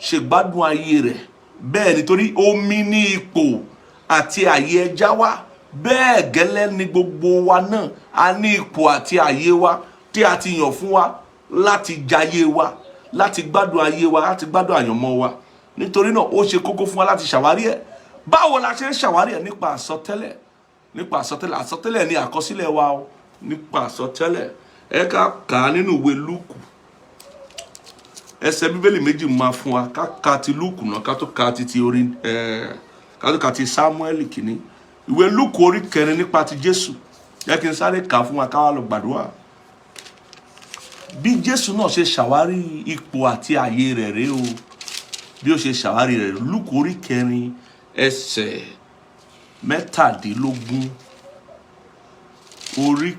ṣègbádùn ayé rẹ̀. Bẹ́ẹ̀ nítorí omi ní ipò àti àyè ẹja wà. Bẹ́ẹ̀ gẹ́lẹ́ ni gbogbo wa náà, a ní ipò àti àyè wa tí a ti yàn fún wa láti jayé wa, láti gbádùn ayé wa, láti gbádùn àyànmọ́ wa. Nítorí náà, ó ṣe kókó fún wa láti ṣàwárí ẹ̀. Báwo la ṣe ń ṣàwárí ẹ̀? Nípa àsọtẹ́lẹ̀, nípa àsọtẹ́lẹ̀. Àsọtẹ́lẹ̀ ni àkọsílẹ̀ wa o, nípa àsọtẹ́lẹ̀. Ẹ ká kà á nínú ìwé Lúùkù. Ẹsẹ̀ Bíbélì méjì máa fún wa. Ká ka ti Lúùkù náà, ká tó ka ti ti orí ẹ, ká tó ka ti Sámúẹ́lì kìíní. Ìwé Lúùkù orí 4, nípa ti Jésù. Jẹ́ kí n sáré kà á fún wa, ká wá lọ gbàdúrà. Bí Jésù náà ṣe ṣàwárí ipò àti ààyè rẹ̀ rèé o, bí ó ṣe ṣàwárí rẹ̀. Lúùkù orí 4, ẹsẹ̀ 17. Orí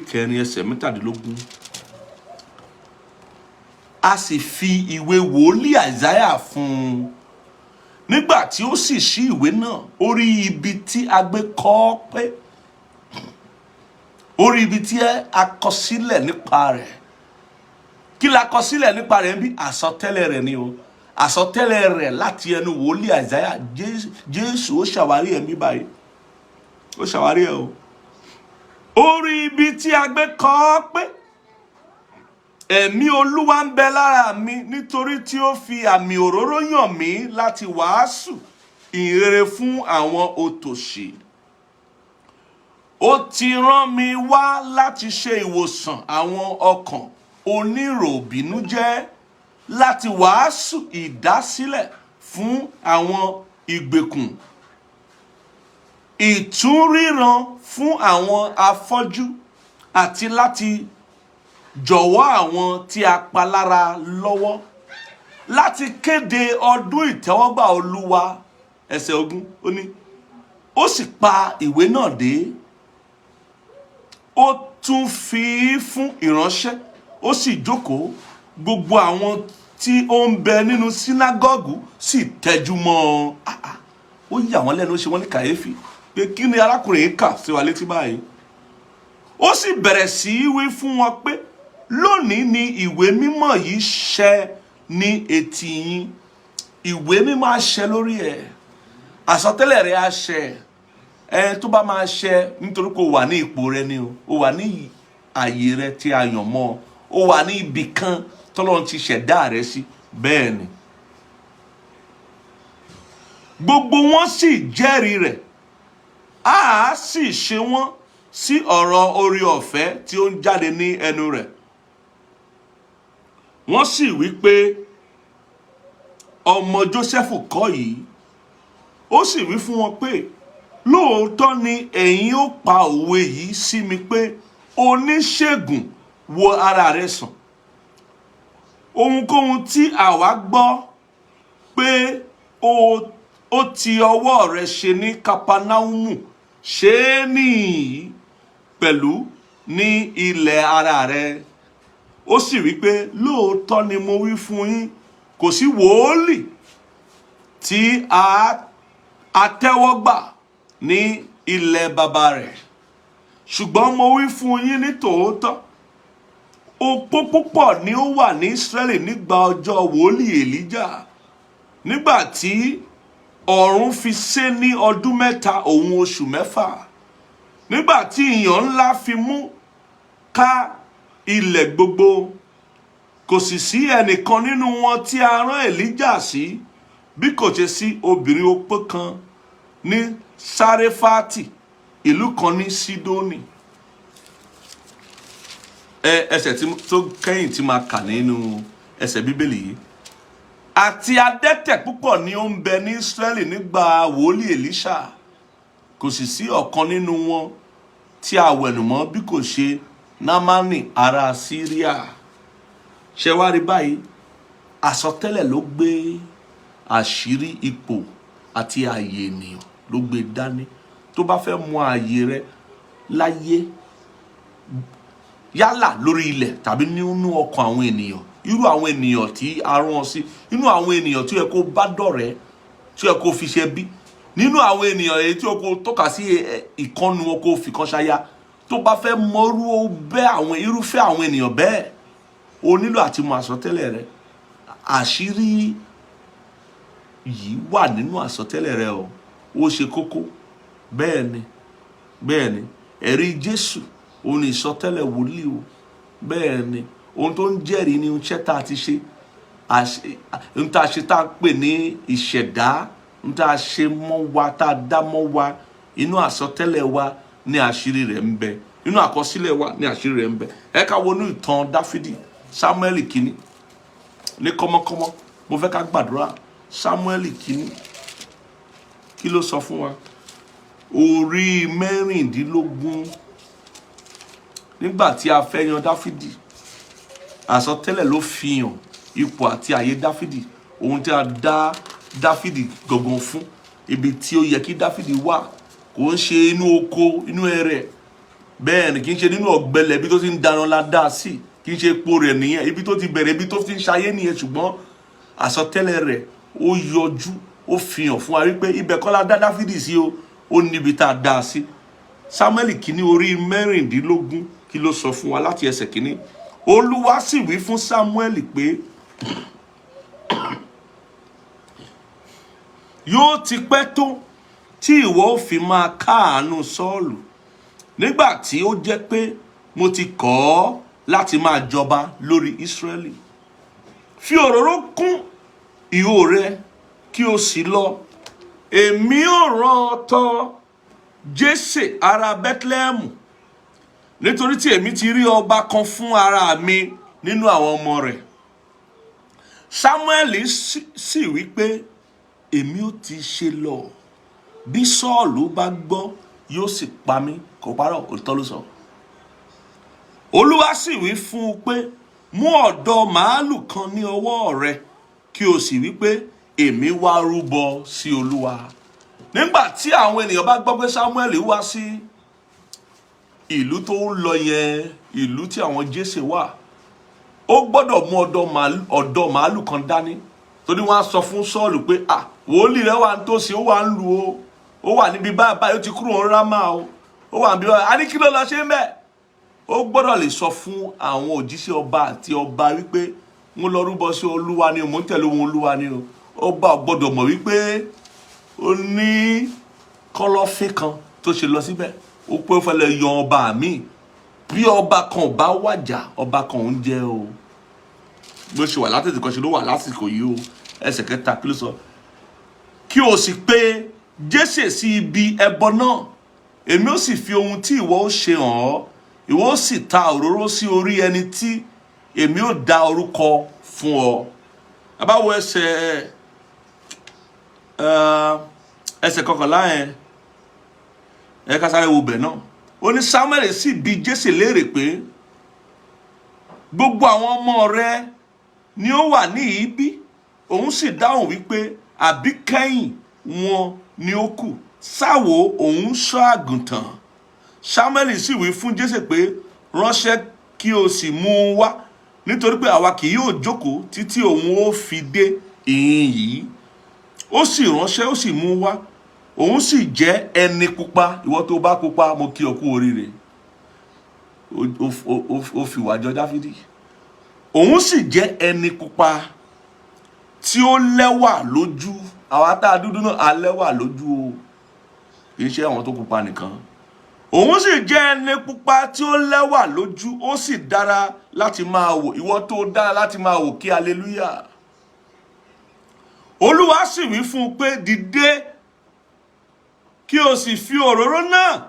4, ẹsẹ̀ 17. A sì fi ìwé wòlíì Àìsáyà fún un. Nígbà tí ó sì ṣí ìwé náà, ó rí ibi tí a gbé kọ ọ́ pé, ó rí ibi tí a kọ sílẹ̀ nípa rẹ̀. Kí la kọ sílẹ̀ nípa rẹ̀? Ń bí àsọtẹ́lẹ̀ rẹ̀ ni o, àsọtẹ́lẹ̀ rẹ̀ láti ẹnu wòlíì Àìsáyà. Jésù ó ṣàwárí ẹ̀mí báyìí, ó ṣàwárí ẹ̀ o. Ó rí ibi tí a gbé kọ ọ́ pé, "Ẹ̀mí Olúwa ń bẹ lára mi, nítorí tí ó fi àmì òróró yàn mí láti wàásù ìhìnrere fún àwọn òtòṣì. Ó ti rán mi wá láti ṣe ìwòsàn àwọn ọkàn oníròbìnújẹ́, láti wàásù ìdásílẹ̀ fún àwọn ìgbèkùn, ìtúnríran fún àwọn afọ́jú, àti láti jọ̀wọ́ àwọn tí a pa lára lọ́wọ́, láti kéde ọdún ìtẹ́wọ́gbà Olúwa." Ẹsẹ̀ 20, ó ní, ó sì pa ìwé náà dé, ó tún fi í fún ìránṣẹ́, ó sì jókòó. Gbogbo àwọn tí ó ń bẹ nínú sínágọ́gù sì tẹjú mọ́ ọ. Ah, ah. Ó yà wọ́n lẹ́nu, ó ṣe wọ́n ní kàyéfì pé kí ni arákùnrin yìí kà sí wa létí báyìí? Ó sì bẹ̀rẹ̀ sí í wí fún wọn pé, "Lónìí ni ìwé mímọ́ yìí ṣẹ ní etí yín." Ìwé mímọ́ á ṣẹ lórí ẹ̀, àsọtẹ́lẹ̀ rẹ̀ á ṣẹ ẹ. Tó bá máa ṣẹ, nítorí kò wà ní ipò rẹ ni o, ó wà ní ààyè rẹ tí a yàn mọ́ ọ, ó wà ní ibì kan tọ́lọ́run ti ṣẹ̀dá rẹ sí. Bẹ́ẹ̀ ni. Gbogbo wọn sì jẹ́rìí rẹ̀, a sì ṣe wọ́n sí ọ̀rọ̀ oore ọ̀fẹ́ tí ó ń jáde ní ẹnu rẹ̀. Wọ́n sì wí pé, "Ọmọ Jósẹ́fù kọ́ yìí?" Ó sì wí fún wọn pé, "Lóòótọ́ ni ẹ̀yin ó pa òwe yìí sí mi pé, 'Oníṣègùn, wo ara rẹ sàn. Ohunkóhun tí àwa gbọ́ pé ó ti ọwọ́ rẹ ṣe ní Kapanaumu, ṣe é níhìn pẹ̀lú ní ilẹ̀ ara rẹ.'" Ó sì wí pé, "Lóòótọ́ ni mo wí fún yín, kò sí wòólì tí a tẹ́wọ́ gbà ní ilẹ̀ bàbá rẹ̀. Ṣùgbọ́n mo wí fún yín ní tòótọ́, opó púpọ̀ ni ó wà ní Ísírẹ́lì nígbà ọjọ́ wòlíì Èlíjà, nígbà tí ọ̀run fi sé ní ọdún 3 òun oṣù 6, nígbà tí ìyàn ńlá fi mú ká ilẹ̀ gbogbo. Kò sì sí ẹnìkan nínú wọn tí a rán Èlíjà sí, bí kò ṣe sí obìnrin opó kan ní Sáréfátì, ìlú kan ní Sídónì. Ẹsẹ̀ tó kẹ́yìn tí máa kà nínú ẹsẹ̀ Bíbélì yìí: àti adẹ́tẹ̀ púpọ̀ ni ó ń bẹ ní Ísírẹ́lì nígbà wòlíì Èlíṣà, kò sì sí ọ̀kan nínú wọn tí a wẹ̀nùmọ́ bí kò ṣe Námánì ará Síríà. Ṣe wá rí báyìí, àsọtẹ́lẹ̀ ló gbé àṣírí ipò àti ààyè ènìyàn ló gbé dání. Tó bá fẹ́ mọ ààyè rẹ láyé, yálà lórí ilẹ̀ tàbí nínú ọkàn àwọn ènìyàn, irú àwọn ènìyàn tí a rán ọ sí, inú àwọn ènìyàn tí ó yẹ kó bá dọ̀rẹ́, tí ó yẹ kó fi ṣe bí, nínú àwọn ènìyàn èyí tí ó kó tọ́ka sí ìkànnù wọn kó fi kan ṣaya, tó bá fẹ́ mọrú bẹ́ àwọn irúfẹ́ àwọn ènìyàn bẹ́ẹ̀, o nílò àti mọ àsọtẹ́lẹ̀ rẹ. Àṣírí yìí wà nínú àsọtẹ́lẹ̀ rẹ o. Ó ṣe kókó. Bẹ́ẹ̀ ni, bẹ́ẹ̀ ni. Ẹ̀rí Jésù òun ni ìsọtẹ́lẹ̀ wòlíì o. Bẹ́ẹ̀ ni, ohun tó ń jẹ́rìí ni iṣẹ́ tá a ti ṣe, ohun tá a ṣe tá a pè ní ìṣẹ̀dá, ohun tá a ṣe mọ́ wa, tá a dá mọ́ wa. Inú àsọtẹ́lẹ̀ wa ní àṣírí rẹ̀ ń bẹ, inú àkọsílẹ̀ wa ní àṣírí rẹ̀ ń bẹ. Ẹ ká wọnú ìtàn Dáfídì, Sámúẹ́lì kínní, ní kọ́mọ́kọ́mọ́. Mo fẹ́ ká gbàdúrà. Sámúẹ́lì kínní, kí ló sọ fún wa? Orí 16. Nígbà tí a fẹ́ yan Dáfídì, àsọtẹ́lẹ̀ ló fi hàn ipò àti àyè Dáfídì, ohun tí a dá Dáfídì gangan fún, ibi tí ó yẹ kí Dáfídì wà. Kò ń ṣe inú oko, inú ẹrẹ̀. Bẹ́ẹ̀ ni, kì í ṣe nínú ọ̀gbẹlẹ̀, ibi tó ti ń dáná la dá sí. Kì í ṣe epo rẹ̀ nìyẹn, ibi tó ti bẹ̀rẹ̀, ibi tó ti ń ṣayé nìyẹn. Ṣùgbọ́n àsọtẹ́lẹ̀ rẹ̀ ó yọjú, ó fi hàn fún wa wípé ibẹ̀ kọ́ la dá Dáfídì sí o, ó níbi tá a dá a sí. Samuel kìíní orí 16, kí ló sọ fún wa láti ẹsẹ̀ kìíní? Olúwa sì wí fún Samuel pé, "Yóò ti pẹ́ tó tí ìwọ ó fi máa káàánú Sọ́ọ̀lù, nígbà tí ó jẹ́ pé mo ti kọ̀ ọ́ láti máa jọba lórí Ísírẹ́lì? Fi òróró kún ìhó rẹ kí o sì lọ. Èmi ò rán ọ tọ̀ Jésè ará Bẹ́tílẹ́hẹ́mù, nítorí tí èmi ti rí ọba kan fún ara mi nínú àwọn ọmọ rẹ̀." Samuel sì wí pé, "Èmi ó ti ṣe lọ? Bí Sọ́ọ̀lù bá gbọ́, yóò sì pa mí." Kò parọ́, òótọ́ ló sọ. Olúwa sì wí fún un pé, "Mú ọ̀dọ́ màálù kan ní ọwọ́ rẹ, kí o sì wí pé, 'Èmi wá rúbọ sí Olúwa.'" Nígbà tí àwọn ènìyàn bá gbọ́ pé Samuel wá sí ìlú tó ń lọ yẹn, ìlú tí àwọn Jésè wà, ó gbọ́dọ̀ mú ọ̀dọ́ màálù kan dání, torí wọ́n á sọ fún Sọ́ọ̀lù pé, "Ah, wòlíì rẹ̀ wà ń tòsí, ó wà ń lu o, ó wà níbi báyìí báyìí, ó ti kúrò ń Rámà o, ó wà níbi báyìí." A ní kí ló lọ ṣe ń bẹ̀? Ó gbọ́dọ̀ lè sọ fún àwọn òjíṣẹ́ ọba àti ọba wípé, "Mo lọ rúbọ sí Olúwa ni o, mo ń tẹ̀lé ohun Olúwa ni o." Ọba ò gbọ́dọ̀ mọ̀ wípé ó ní kọ́lọ́fín kan tó ṣe lọ síbẹ̀, ó pé ó fẹ́ lọ yan ọba mi. Bí ọba kan ò bá wàjà, ọba kan ò ń jẹ o. Bó ṣe wà látètè kan ṣe ló wà lásìkò yìí o. Ẹsẹ̀ kẹta, kí ló sọ? Kí o sì pe Jésè sí ibi ẹbọ náà. Èmi ó sì fi ohun tí ìwọ ó ṣe hàn ọ́. Ìwọ ó sì ta òróró sí orí ẹni tí èmi ó dá orúkọ fún ọ. A bá wo ẹsẹ̀ 11 yẹn, ẹ ká sáré wo bẹ̀ náà. Ó ní Samuel sì bi Jésè léèrè pé, "Gbogbo àwọn ọmọ rẹ ni ó wà ní ibí?" Òun sì dáhùn wípé, "Àbíkẹ́yìn wọn ni ó kù. Sáwo òun ń ṣọ́ àgùntàn." Samuel sì wí fún Jésè pé, "Ránṣẹ́ kí o sì mú un wá, nítorí pé àwa kì yóò jókòó títí òun ó fi dé ìhín yìí." Ó sì ránṣẹ́, ó sì mú un wá. Òun sì jẹ́ ẹni pupa. Ìwọ tó bá pupa, mo kí ọ kú oríire. Ó fi wá jọ Dáfídì. Òun sì jẹ́ ẹni pupa tí ó lẹ́wà lójú. Àwa tá a dúdú náà, a lẹ́wà lójú o, kì í ṣe àwọn tó pupa nìkan. Òun sì jẹ́ ẹni pupa tí ó lẹ́wà lójú, ó sì dára láti máa wò. Ìwọ tó dára láti máa wò, kí hallelujah. Olúwa sì wí fún un pé, "Dìde, kí o sì fi òróró náà,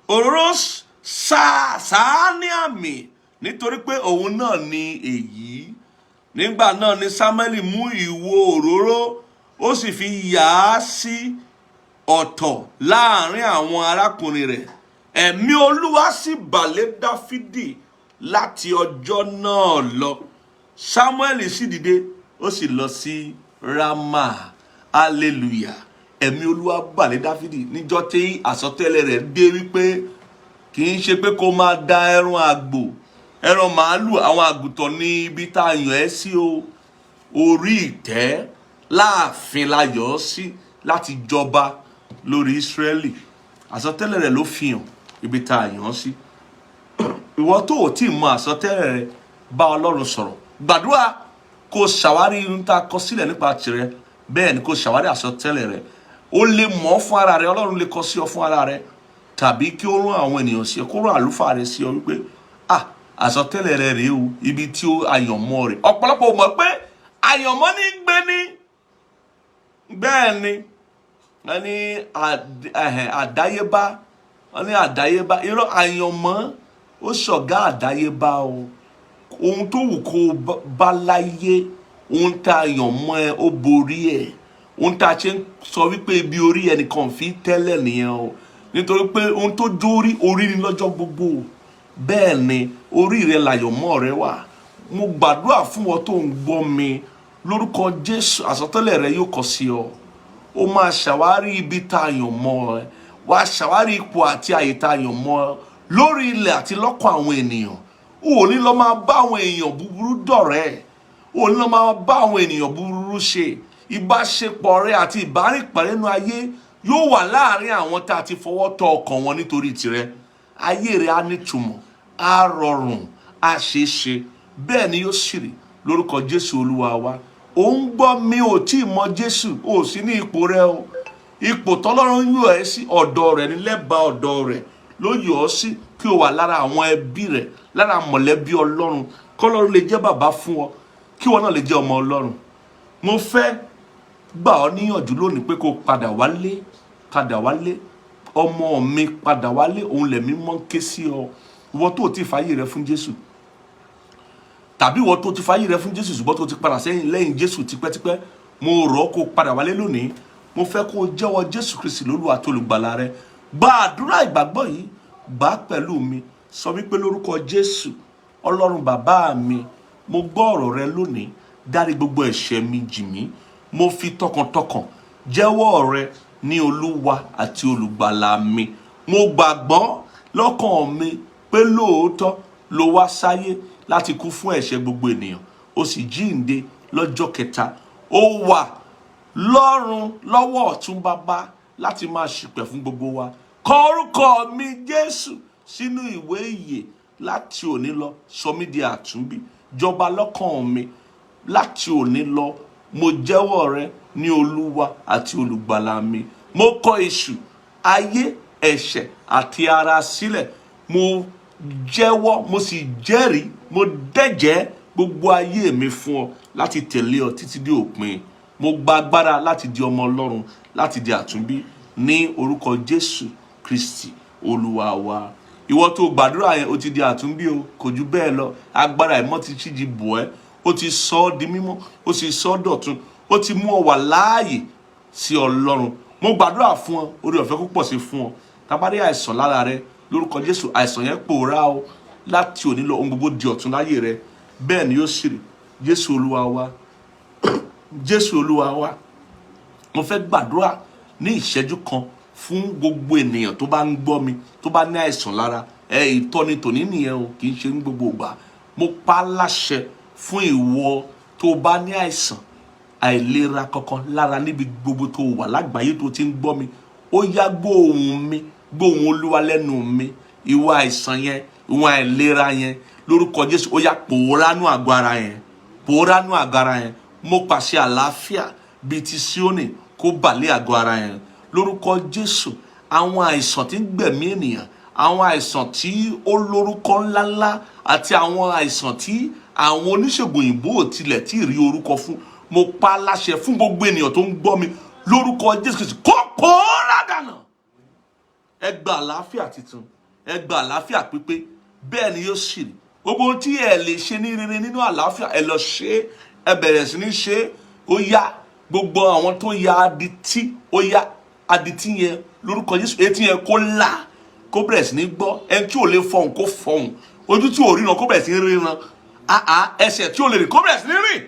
òróró sáà ní àmì, nítorí pé òun náà ni èyí." Nígbà náà ni Samuel mú ìwo òróró, ó sì fi yà á sí ọ̀tọ̀ láàrin àwọn arákùnrin rẹ̀. Ẹ̀mí Olúwa sì bà lé Dáfídì láti ọjọ́ náà lọ. Samuel sì dìde, ó sì lọ sí Rama. Hallelujah! Ẹ̀mí Olúwa bà lé Dáfídì níjọ́ tí àsọtẹ́lẹ̀ rẹ̀ dé wípé kì í ṣe pé kó máa da ẹran àgbò, ẹran màálù, àwọn àgùntàn ní ibi tá a yàn ẹ́ sí o. Orí ìtẹ́ láàfin la yàn ọ́ sí láti jọba lórí Ísírẹ́lì. Àsọtẹ́lẹ̀ rẹ̀ ló fi hàn ibi tá a yàn ọ́ sí. Ìwọ tó ò tí ì mọ àsọtẹ́lẹ̀ rẹ, bá Ọlọ́run sọ̀rọ̀, gbàdúrà kó ṣàwárí irun tá a kọ sílẹ̀ nípa tirẹ̀. Bẹ́ẹ̀ ni, kó ṣàwárí àsọtẹ́lẹ̀ rẹ. Ó lè mọ̀ ọ́ fún ara rẹ, Ọlọ́run lè kọ sí ọ fún ara rẹ, tàbí kí ó rán àwọn ènìyàn sí ọ, kó rán àlùfáà rẹ sí ọ wípé, "Ah, àsọtẹ́lẹ̀ rẹ rèé o, ibi tí ó àyànmọ́ rẹ̀." Ọ̀pọ̀lọpọ̀ ò mọ̀ pé àyànmọ́ ní gbé ní. Bẹ́ẹ̀ ni, wọ́n ní àdáyébá, wọ́n ní àdáyébá. Irọ́, àyànmọ́ ó ṣọ̀gá àdáyébá o. Ohun tó wù kó o bá láyé, ohun tá a yàn mọ́ ẹ, ó borí ẹ̀. Ohun tá a ṣe ń sọ wípé ibi orí ẹnìkan fi tẹ́lẹ̀ nìyẹn o, nítorí pé ohun tó jórí orí ni lọ́jọ́ gbogbo. Bẹ́ẹ̀ ni, orí rẹ làyànmọ́ rẹ wà. Mo gbàdúrà fún ọ tó ń gbọ́ mi, lórúkọ Jésù, àsọtẹ́lẹ̀ rẹ yóò kọ sí ọ. Ó máa ṣàwárí ibi tá a yàn mọ́ ẹ, wàá ṣàwárí ipò àti àyè tá a yàn mọ́ ẹ lórí ilẹ̀ àti lọ́kàn àwọn ènìyàn. O ò ní lọ máa bá àwọn èèyàn búburú dọ̀rẹ́, o ò ní lọ máa bá àwọn ènìyàn búburú ṣe. Ìbáṣepọ̀ rẹ àti ìbárìnpọ̀ nínú ayé yóò wà láàárín àwọn tá a ti fọwọ́ tọ́ ọkàn wọn nítorí tirẹ̀. Ayé rẹ á nítumọ̀, á rọrùn, á ṣeé ṣe. Bẹ́ẹ̀ ni yóò sì rí lórúkọ Jésù Olúwa wa. Ò ń gbọ́ mi, ò tí ì mọ Jésù, ò sí ní ipò rẹ o. Ipò tọ́lọ́run yàn ẹ́ sí, ọ̀dọ̀ rẹ̀ ní lẹ́bàá ọ̀dọ̀ rẹ̀ ló yàn ọ́ sí, kí o wà lára àwọn ẹbí rẹ̀, lára mọ̀lẹ́bí Ọlọ́run, kọ́lọ́run lè jẹ́ bàbá fún ọ, kí wọn náà lè jẹ́ ọmọ Ọlọ́run. Mo fẹ́ gbà ọ́ níyànjú lónìí pé kó padà wálé. Padà wálé, ọmọ mi, padà wálé. Òun lẹ̀mí mọ́ ń ké sí ọ. Ìwọ tó o ti fàyè rẹ fún Jésù, tàbí ìwọ tó ti fàyè rẹ fún Jésù ṣùgbọ́n tó ti padà sẹ́yìn lẹ́yìn Jésù tipẹ́tipẹ́, mo rọ̀ ọ́ kó padà wálé lónìí. Mo fẹ́ kó o jẹ́wọ́ Jésù Kristi lólúwa àti olùgbàlà rẹ. Gba àdúrà ìgbàgbọ́ yìí, gbà á pẹ̀lú mi. Sọ wípé, "Lórúkọ Jésù, Ọlọ́run bàbá mi, mo gbọ́ ọ̀rọ̀ rẹ lónìí. Dárí gbogbo ẹ̀ṣẹ̀ mi jì mí. Mo fi tọkàntọkàn jẹ́wọ́ rẹ ní Olúwa àti olùgbàlà mi. Mo gbàgbọ́ lọ́kàn mi pé lóòótọ́ ló wá sáyé láti kú fún ẹ̀ṣẹ̀ gbogbo ènìyàn, ó sì jíǹde lọ́jọ́ kẹta, ó wà lọ́run lọ́wọ́ ọ̀tún bàbá láti máa ṣìpẹ̀ fún gbogbo wa. Kọ orúkọ mi, Jésù, sínú ìwé ìyè láti òní lọ. Sọ mí di àtúnbí. Jọba lọ́kàn mi láti òní lọ. Mo jẹ́wọ́ rẹ ní Olúwa àti olùgbàlà mi. Mo kọ èṣù, ayé, ẹ̀ṣẹ̀ àti ara sílẹ̀. Mo jẹ́wọ́, mo sì jẹ́rìí, mo dẹ́jẹ́ gbogbo ayé mi fún ọ láti tẹ̀lé ọ títí dé òpin." Mo gba agbára láti di ọmọ Ọlọ́run, láti di àtúnbí ní orúkọ Jésù Kristi Olúwa wa. Ìwọ tó gbàdúrà yẹn, o ti di àtúnbí o, kò ju bẹ́ẹ̀ lọ. Agbára ìmọ́ ti ṣíji bò ẹ́, ó ti sọ ọ́ di mímọ́, ó sì sọ ọ́ dọ̀tun, ó ti mú ọ wà láàyè sí Ọlọ́run. Mo gbàdúrà fún ọ, orí ọ̀fẹ́ kó pọ̀ sí fún ọ. Tá bá rí àìsàn lára rẹ, lórúkọ Jésù, àìsàn yẹn pòórá o. Láti òní lọ, ohun gbogbo di ọ̀tun láyé rẹ. Bẹ́ẹ̀ ni yóò sì rí. Jésù Olúwa wa. Jésù Olúwa wa. Mo fẹ́ gbàdúrà ní ìṣẹ́jú kan fún gbogbo ènìyàn tó bá ń gbọ́ mi, tó bá ní àìsàn lára. Ẹ ìtọ́ni tòní nìyẹn o, kì í ṣe ní gbogbo ìgbà. Mo pa á láṣẹ fún ìwọ tó bá ní àìsàn àìlera kankan lára níbi gbogbo tó wà lágbàáyé tó ti ń gbọ́ mi. Ó yá, gbóhùn mi, gbóhùn Olúwa lẹ́nu mi. Ìwọ àìsàn yẹn, ìwọ àìlera yẹn, lórúkọ Jésù, ó yá, pòórá nú àgọ́ ara yẹn, pòórá nú àgọ́ ara yẹn. Mo pàṣẹ àlàáfíà bíi ti Síónì kó bà lé àgọ́ ara yẹn lórúkọ Jésù. Àwọn àìsàn tí ń gbẹ̀mí ènìyàn, àwọn àìsàn tí ó lórúkọ ńláńlá àti àwọn àìsàn tí àwọn oníṣègùn òyìnbó ò tilẹ̀ tí ì rí orúkọ fún, mo pa á láṣẹ fún gbogbo ènìyàn tó ń gbọ́ mi lórúkọ Jésù Kristi, kó pòórá dànù. Ẹ gba àlàáfíà tuntun, ẹ gba àlàáfíà pípé. Bẹ́ẹ̀ ni yóò sì rí. Gbogbo ohun tí ẹ lè ṣe ní rere nínú àlàáfíà, ẹ lọ ṣe é, ẹ bẹ̀rẹ̀ sí ní ṣe é. Ó yá, gbogbo àwọn tó ya adití, ó yá, adití yẹn, lórúkọ Jésù, etí yẹn kó là, kó bẹ̀rẹ̀ sí ní gbọ́. Ẹni tí ò lè fọhùn, kó fọhùn. Ojú tí ò ríran, kó bẹ̀rẹ̀ sí ní ríran. Àá, ẹsẹ̀ tí ò lè rìn, kó bẹ̀rẹ̀ sí ní rìn.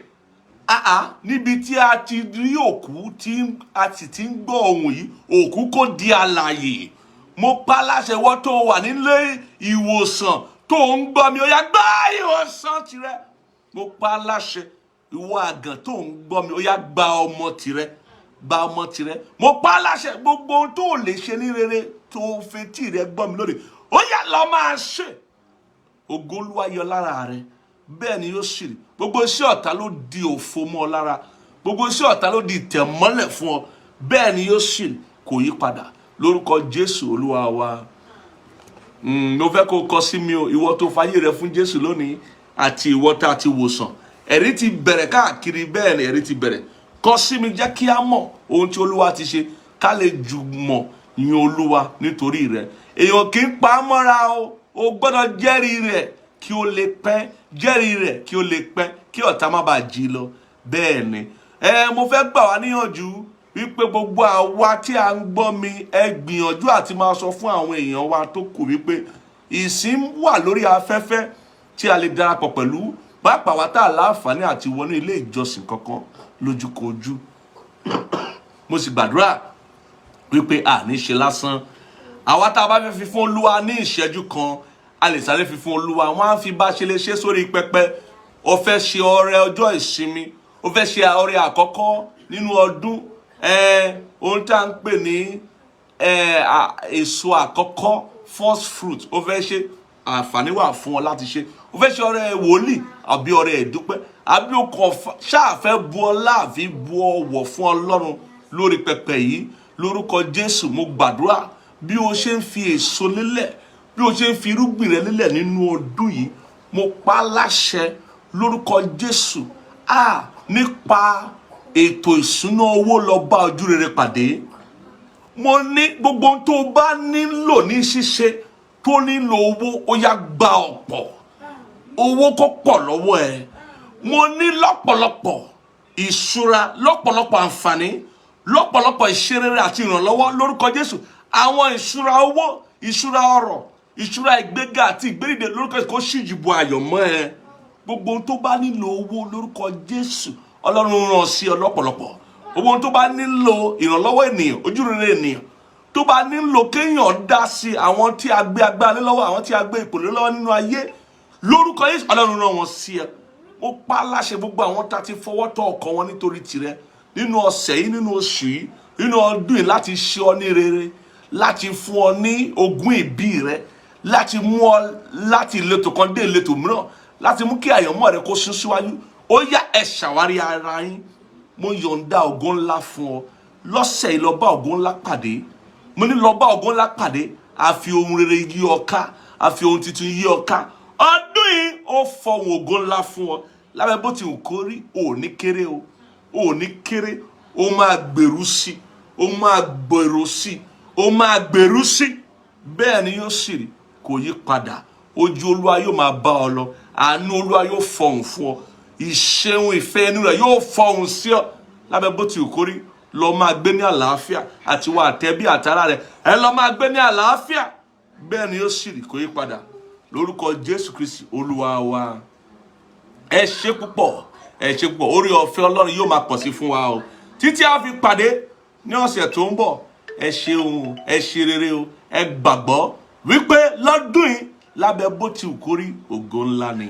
Àá, níbi tí a ti rí òkú tí a sì ti ń gbọ́ ohùn yìí, òkú kó di alààyè. Mo pa láṣẹ, wọ́n tó wà nílé ìwòsàn tó ń gbọ́ mi, ó yá, gbá ìwòsàn tirẹ̀. Mo pa láṣẹ, ìwọ àgàn tó ń gbọ́ mi, ó yá, gba ọmọ tirẹ̀, gba ọmọ tirẹ̀. Mo pa láṣẹ, gbogbo ohun tó lè ṣe ní rere tó fetí rẹ gbọ́ mi lónìí, ó yá, lọ máa ṣe. Ògo Olúwa yọ lára rẹ. Bẹ́ẹ̀ ni yóò sì rí. Gbogbo iṣẹ́ ọ̀tá ló di òfo mọ́ ọ lára, gbogbo iṣẹ́ ọ̀tá ló di ìtẹ̀mọ́lẹ̀ fún ọ. Bẹ́ẹ̀ ni yóò sì rí, kò yí padà, lórúkọ Jésù Olúwa wa. Mo fẹ́ kó o kọ sí mi o, ìwọ tó fayé rẹ fún Jésù lónìí àti ìwọ tá a ti wòsàn. Ẹ̀rí ti bẹ̀rẹ̀ káàkiri. Bẹ́ẹ̀ ni, ẹ̀rí ti bẹ̀rẹ̀. Kọ sí mi, jẹ́ kí á mọ̀ ohun tí Olúwa ti ṣe, ká lè jùmọ̀ yin Olúwa nítorí rẹ̀. Èèyàn kì í pa á mọ́ra o, o gbọ́dọ̀ jẹ́rìí rẹ̀ kí ó lè pẹ́, jẹ́rìí rẹ̀ kí ó lè pẹ́, kí ọ̀tá má bàa jí lọ. Bẹ́ẹ̀ ni. Ẹ mo fẹ́ gbà wá níyànjú wípé gbogbo àwa tí a ń gbọ́ mi, ẹ gbìyànjú àti máa sọ fún àwọn èèyàn wa tó kù wípé ìsìn wà lórí afẹ́fẹ́ tí a lè darapọ̀ pẹ̀lú, pàápàá wa tá a láǹfààní àti wọnú ilé ìjọsìn kankan lójúkojú. Mo sì gbàdúrà wípé a ní ṣe lásán. Àwa tá a bá fẹ́ fi fún Olúwa ní ìṣẹ́jú kan, a lè sáré fi fún Olúwa. Wọ́n á fi bá ṣe lè ṣe sórí pẹpẹ. Ó fẹ́ ṣe ọrẹ ọjọ́ ìsinmi, ó fẹ́ ṣe ọrẹ àkọ́kọ́ nínú ọdún, ẹ ohun tí a ń pè ní èso àkọ́kọ́, first fruit, ó fẹ́ ṣe, àǹfààní wà fún ọ láti ṣe. Ó fẹ́ ṣe ọrẹ wòlíì àbí ọrẹ ìdúpẹ́ àbí o kàn ṣáà fẹ́ bu ọlá àbí bu ọwọ̀ fún Ọlọ́run lórí pẹpẹ yìí, lórúkọ Jésù, mo gbàdúrà, bí o ṣe ń fi èso lélẹ̀, bí o ṣe ń fi irúgbìn rẹ lélẹ̀ nínú ọdún yìí, mo pa á láṣẹ lórúkọ Jésù, a nípa ètò ìṣúná owó, lọ bá ojú rere pàdé. Mo ní gbogbo ohun tó o bá nílò ní ṣíṣe tó nílò owó, ó yá, gba ọ̀pọ̀ owó, kó pọ̀ lọ́wọ́ ẹ. Mo ní lọ́pọ̀lọpọ̀ ìṣúra, lọ́pọ̀lọpọ̀ àǹfààní, lọ́pọ̀lọpọ̀ ìṣerere àti ìrànlọ́wọ́ lórúkọ Jésù. Àwọn ìṣúra owó, ìṣúra ọrọ̀, ìṣúra ìgbéga àti ìgbédìde, lórúkọ Jésù, kó ṣíjì bo àyọ̀ mọ́ ẹ. Gbogbo ohun tó bá nílò owó, lórúkọ Jésù, Ọlọ́run ràn sí ọ lọ́pọ̀lọpọ̀. Gbogbo ohun tó bá nílò ìrànlọ́wọ́ ènìyàn, ojúrere ènìyàn, tó bá nílò kéèyàn dá sí, àwọn tí a gbé agbára lé lọ́wọ́, àwọn tí a gbé ipò lé lọ́wọ́ nínú ayé, lórúkọ Jésù, Ọlọ́run rán wọn sí ẹ. Mo pa á láṣẹ, gbogbo àwọn tá a ti fọwọ́ tọ́ ọkàn wọn nítorí tirẹ̀ nínú ọ̀sẹ̀ yìí, nínú oṣù yìí, nínú ọdún yìí, láti ṣe ọ ní rere, láti fún ọ ní ogún ìbí rẹ, láti mú ọ láti ìletò kan dé ìletò mìíràn, láti mú kí àyànmọ́ rẹ kó sún síwájú, ó yá, ẹ ṣàwárí ara yín. Mo yọ̀ǹda ògo ńlá fún ọ lọ́sẹ̀ yìí. Lọ bá ògo ńlá pàdé. Mo ní lọ bá ògo ńlá pàdé. A fi ohun rere yí ọ ká, a fi ohun tuntun yí ọ ká. Ọdún yìí, ó fọhùn ògo ńlá fún ọ. Lábẹ́ bó ti wù kó rí, ò ní kéré o. O ò ní kéré. O máa gbèrú sí, o máa gbèrú sí, o máa gbèrú sí. Bẹ́ẹ̀ ni yóò sì rí, kò yí padà. Ojú Olúwa yóò máa bá ọ lọ, àánú Olúwa yóò fọhùn fún ọ, ìṣeun ìfẹ́ inú rẹ̀ yóò fọhùn sí ọ. Lábẹ́ bó ti wù kórí, lọ máa gbé ní àlàáfíà, àti wà àtẹ̀bí àtàrà rẹ̀, ẹ lọ máa gbé ní àlàáfíà. Bẹ́ẹ̀ ni yóò sì rí, kò yí padà, lórúkọ Jésù Kristi Olúwa wa. Ẹ ṣé púpọ̀, ẹ ṣé púpọ̀. Orí ọ̀fẹ́ Ọlọ́run yóò máa pọ̀ sí fún wa o, títí a fi pàdé ní ọ̀sẹ̀ tó ń bọ̀. Ẹ ṣeun, ẹ ṣe rere o. Ẹ gbàgbọ́ wípé lọ́dún yìí, lábẹ́ bó ti wù kórí, ògo ńlá ni.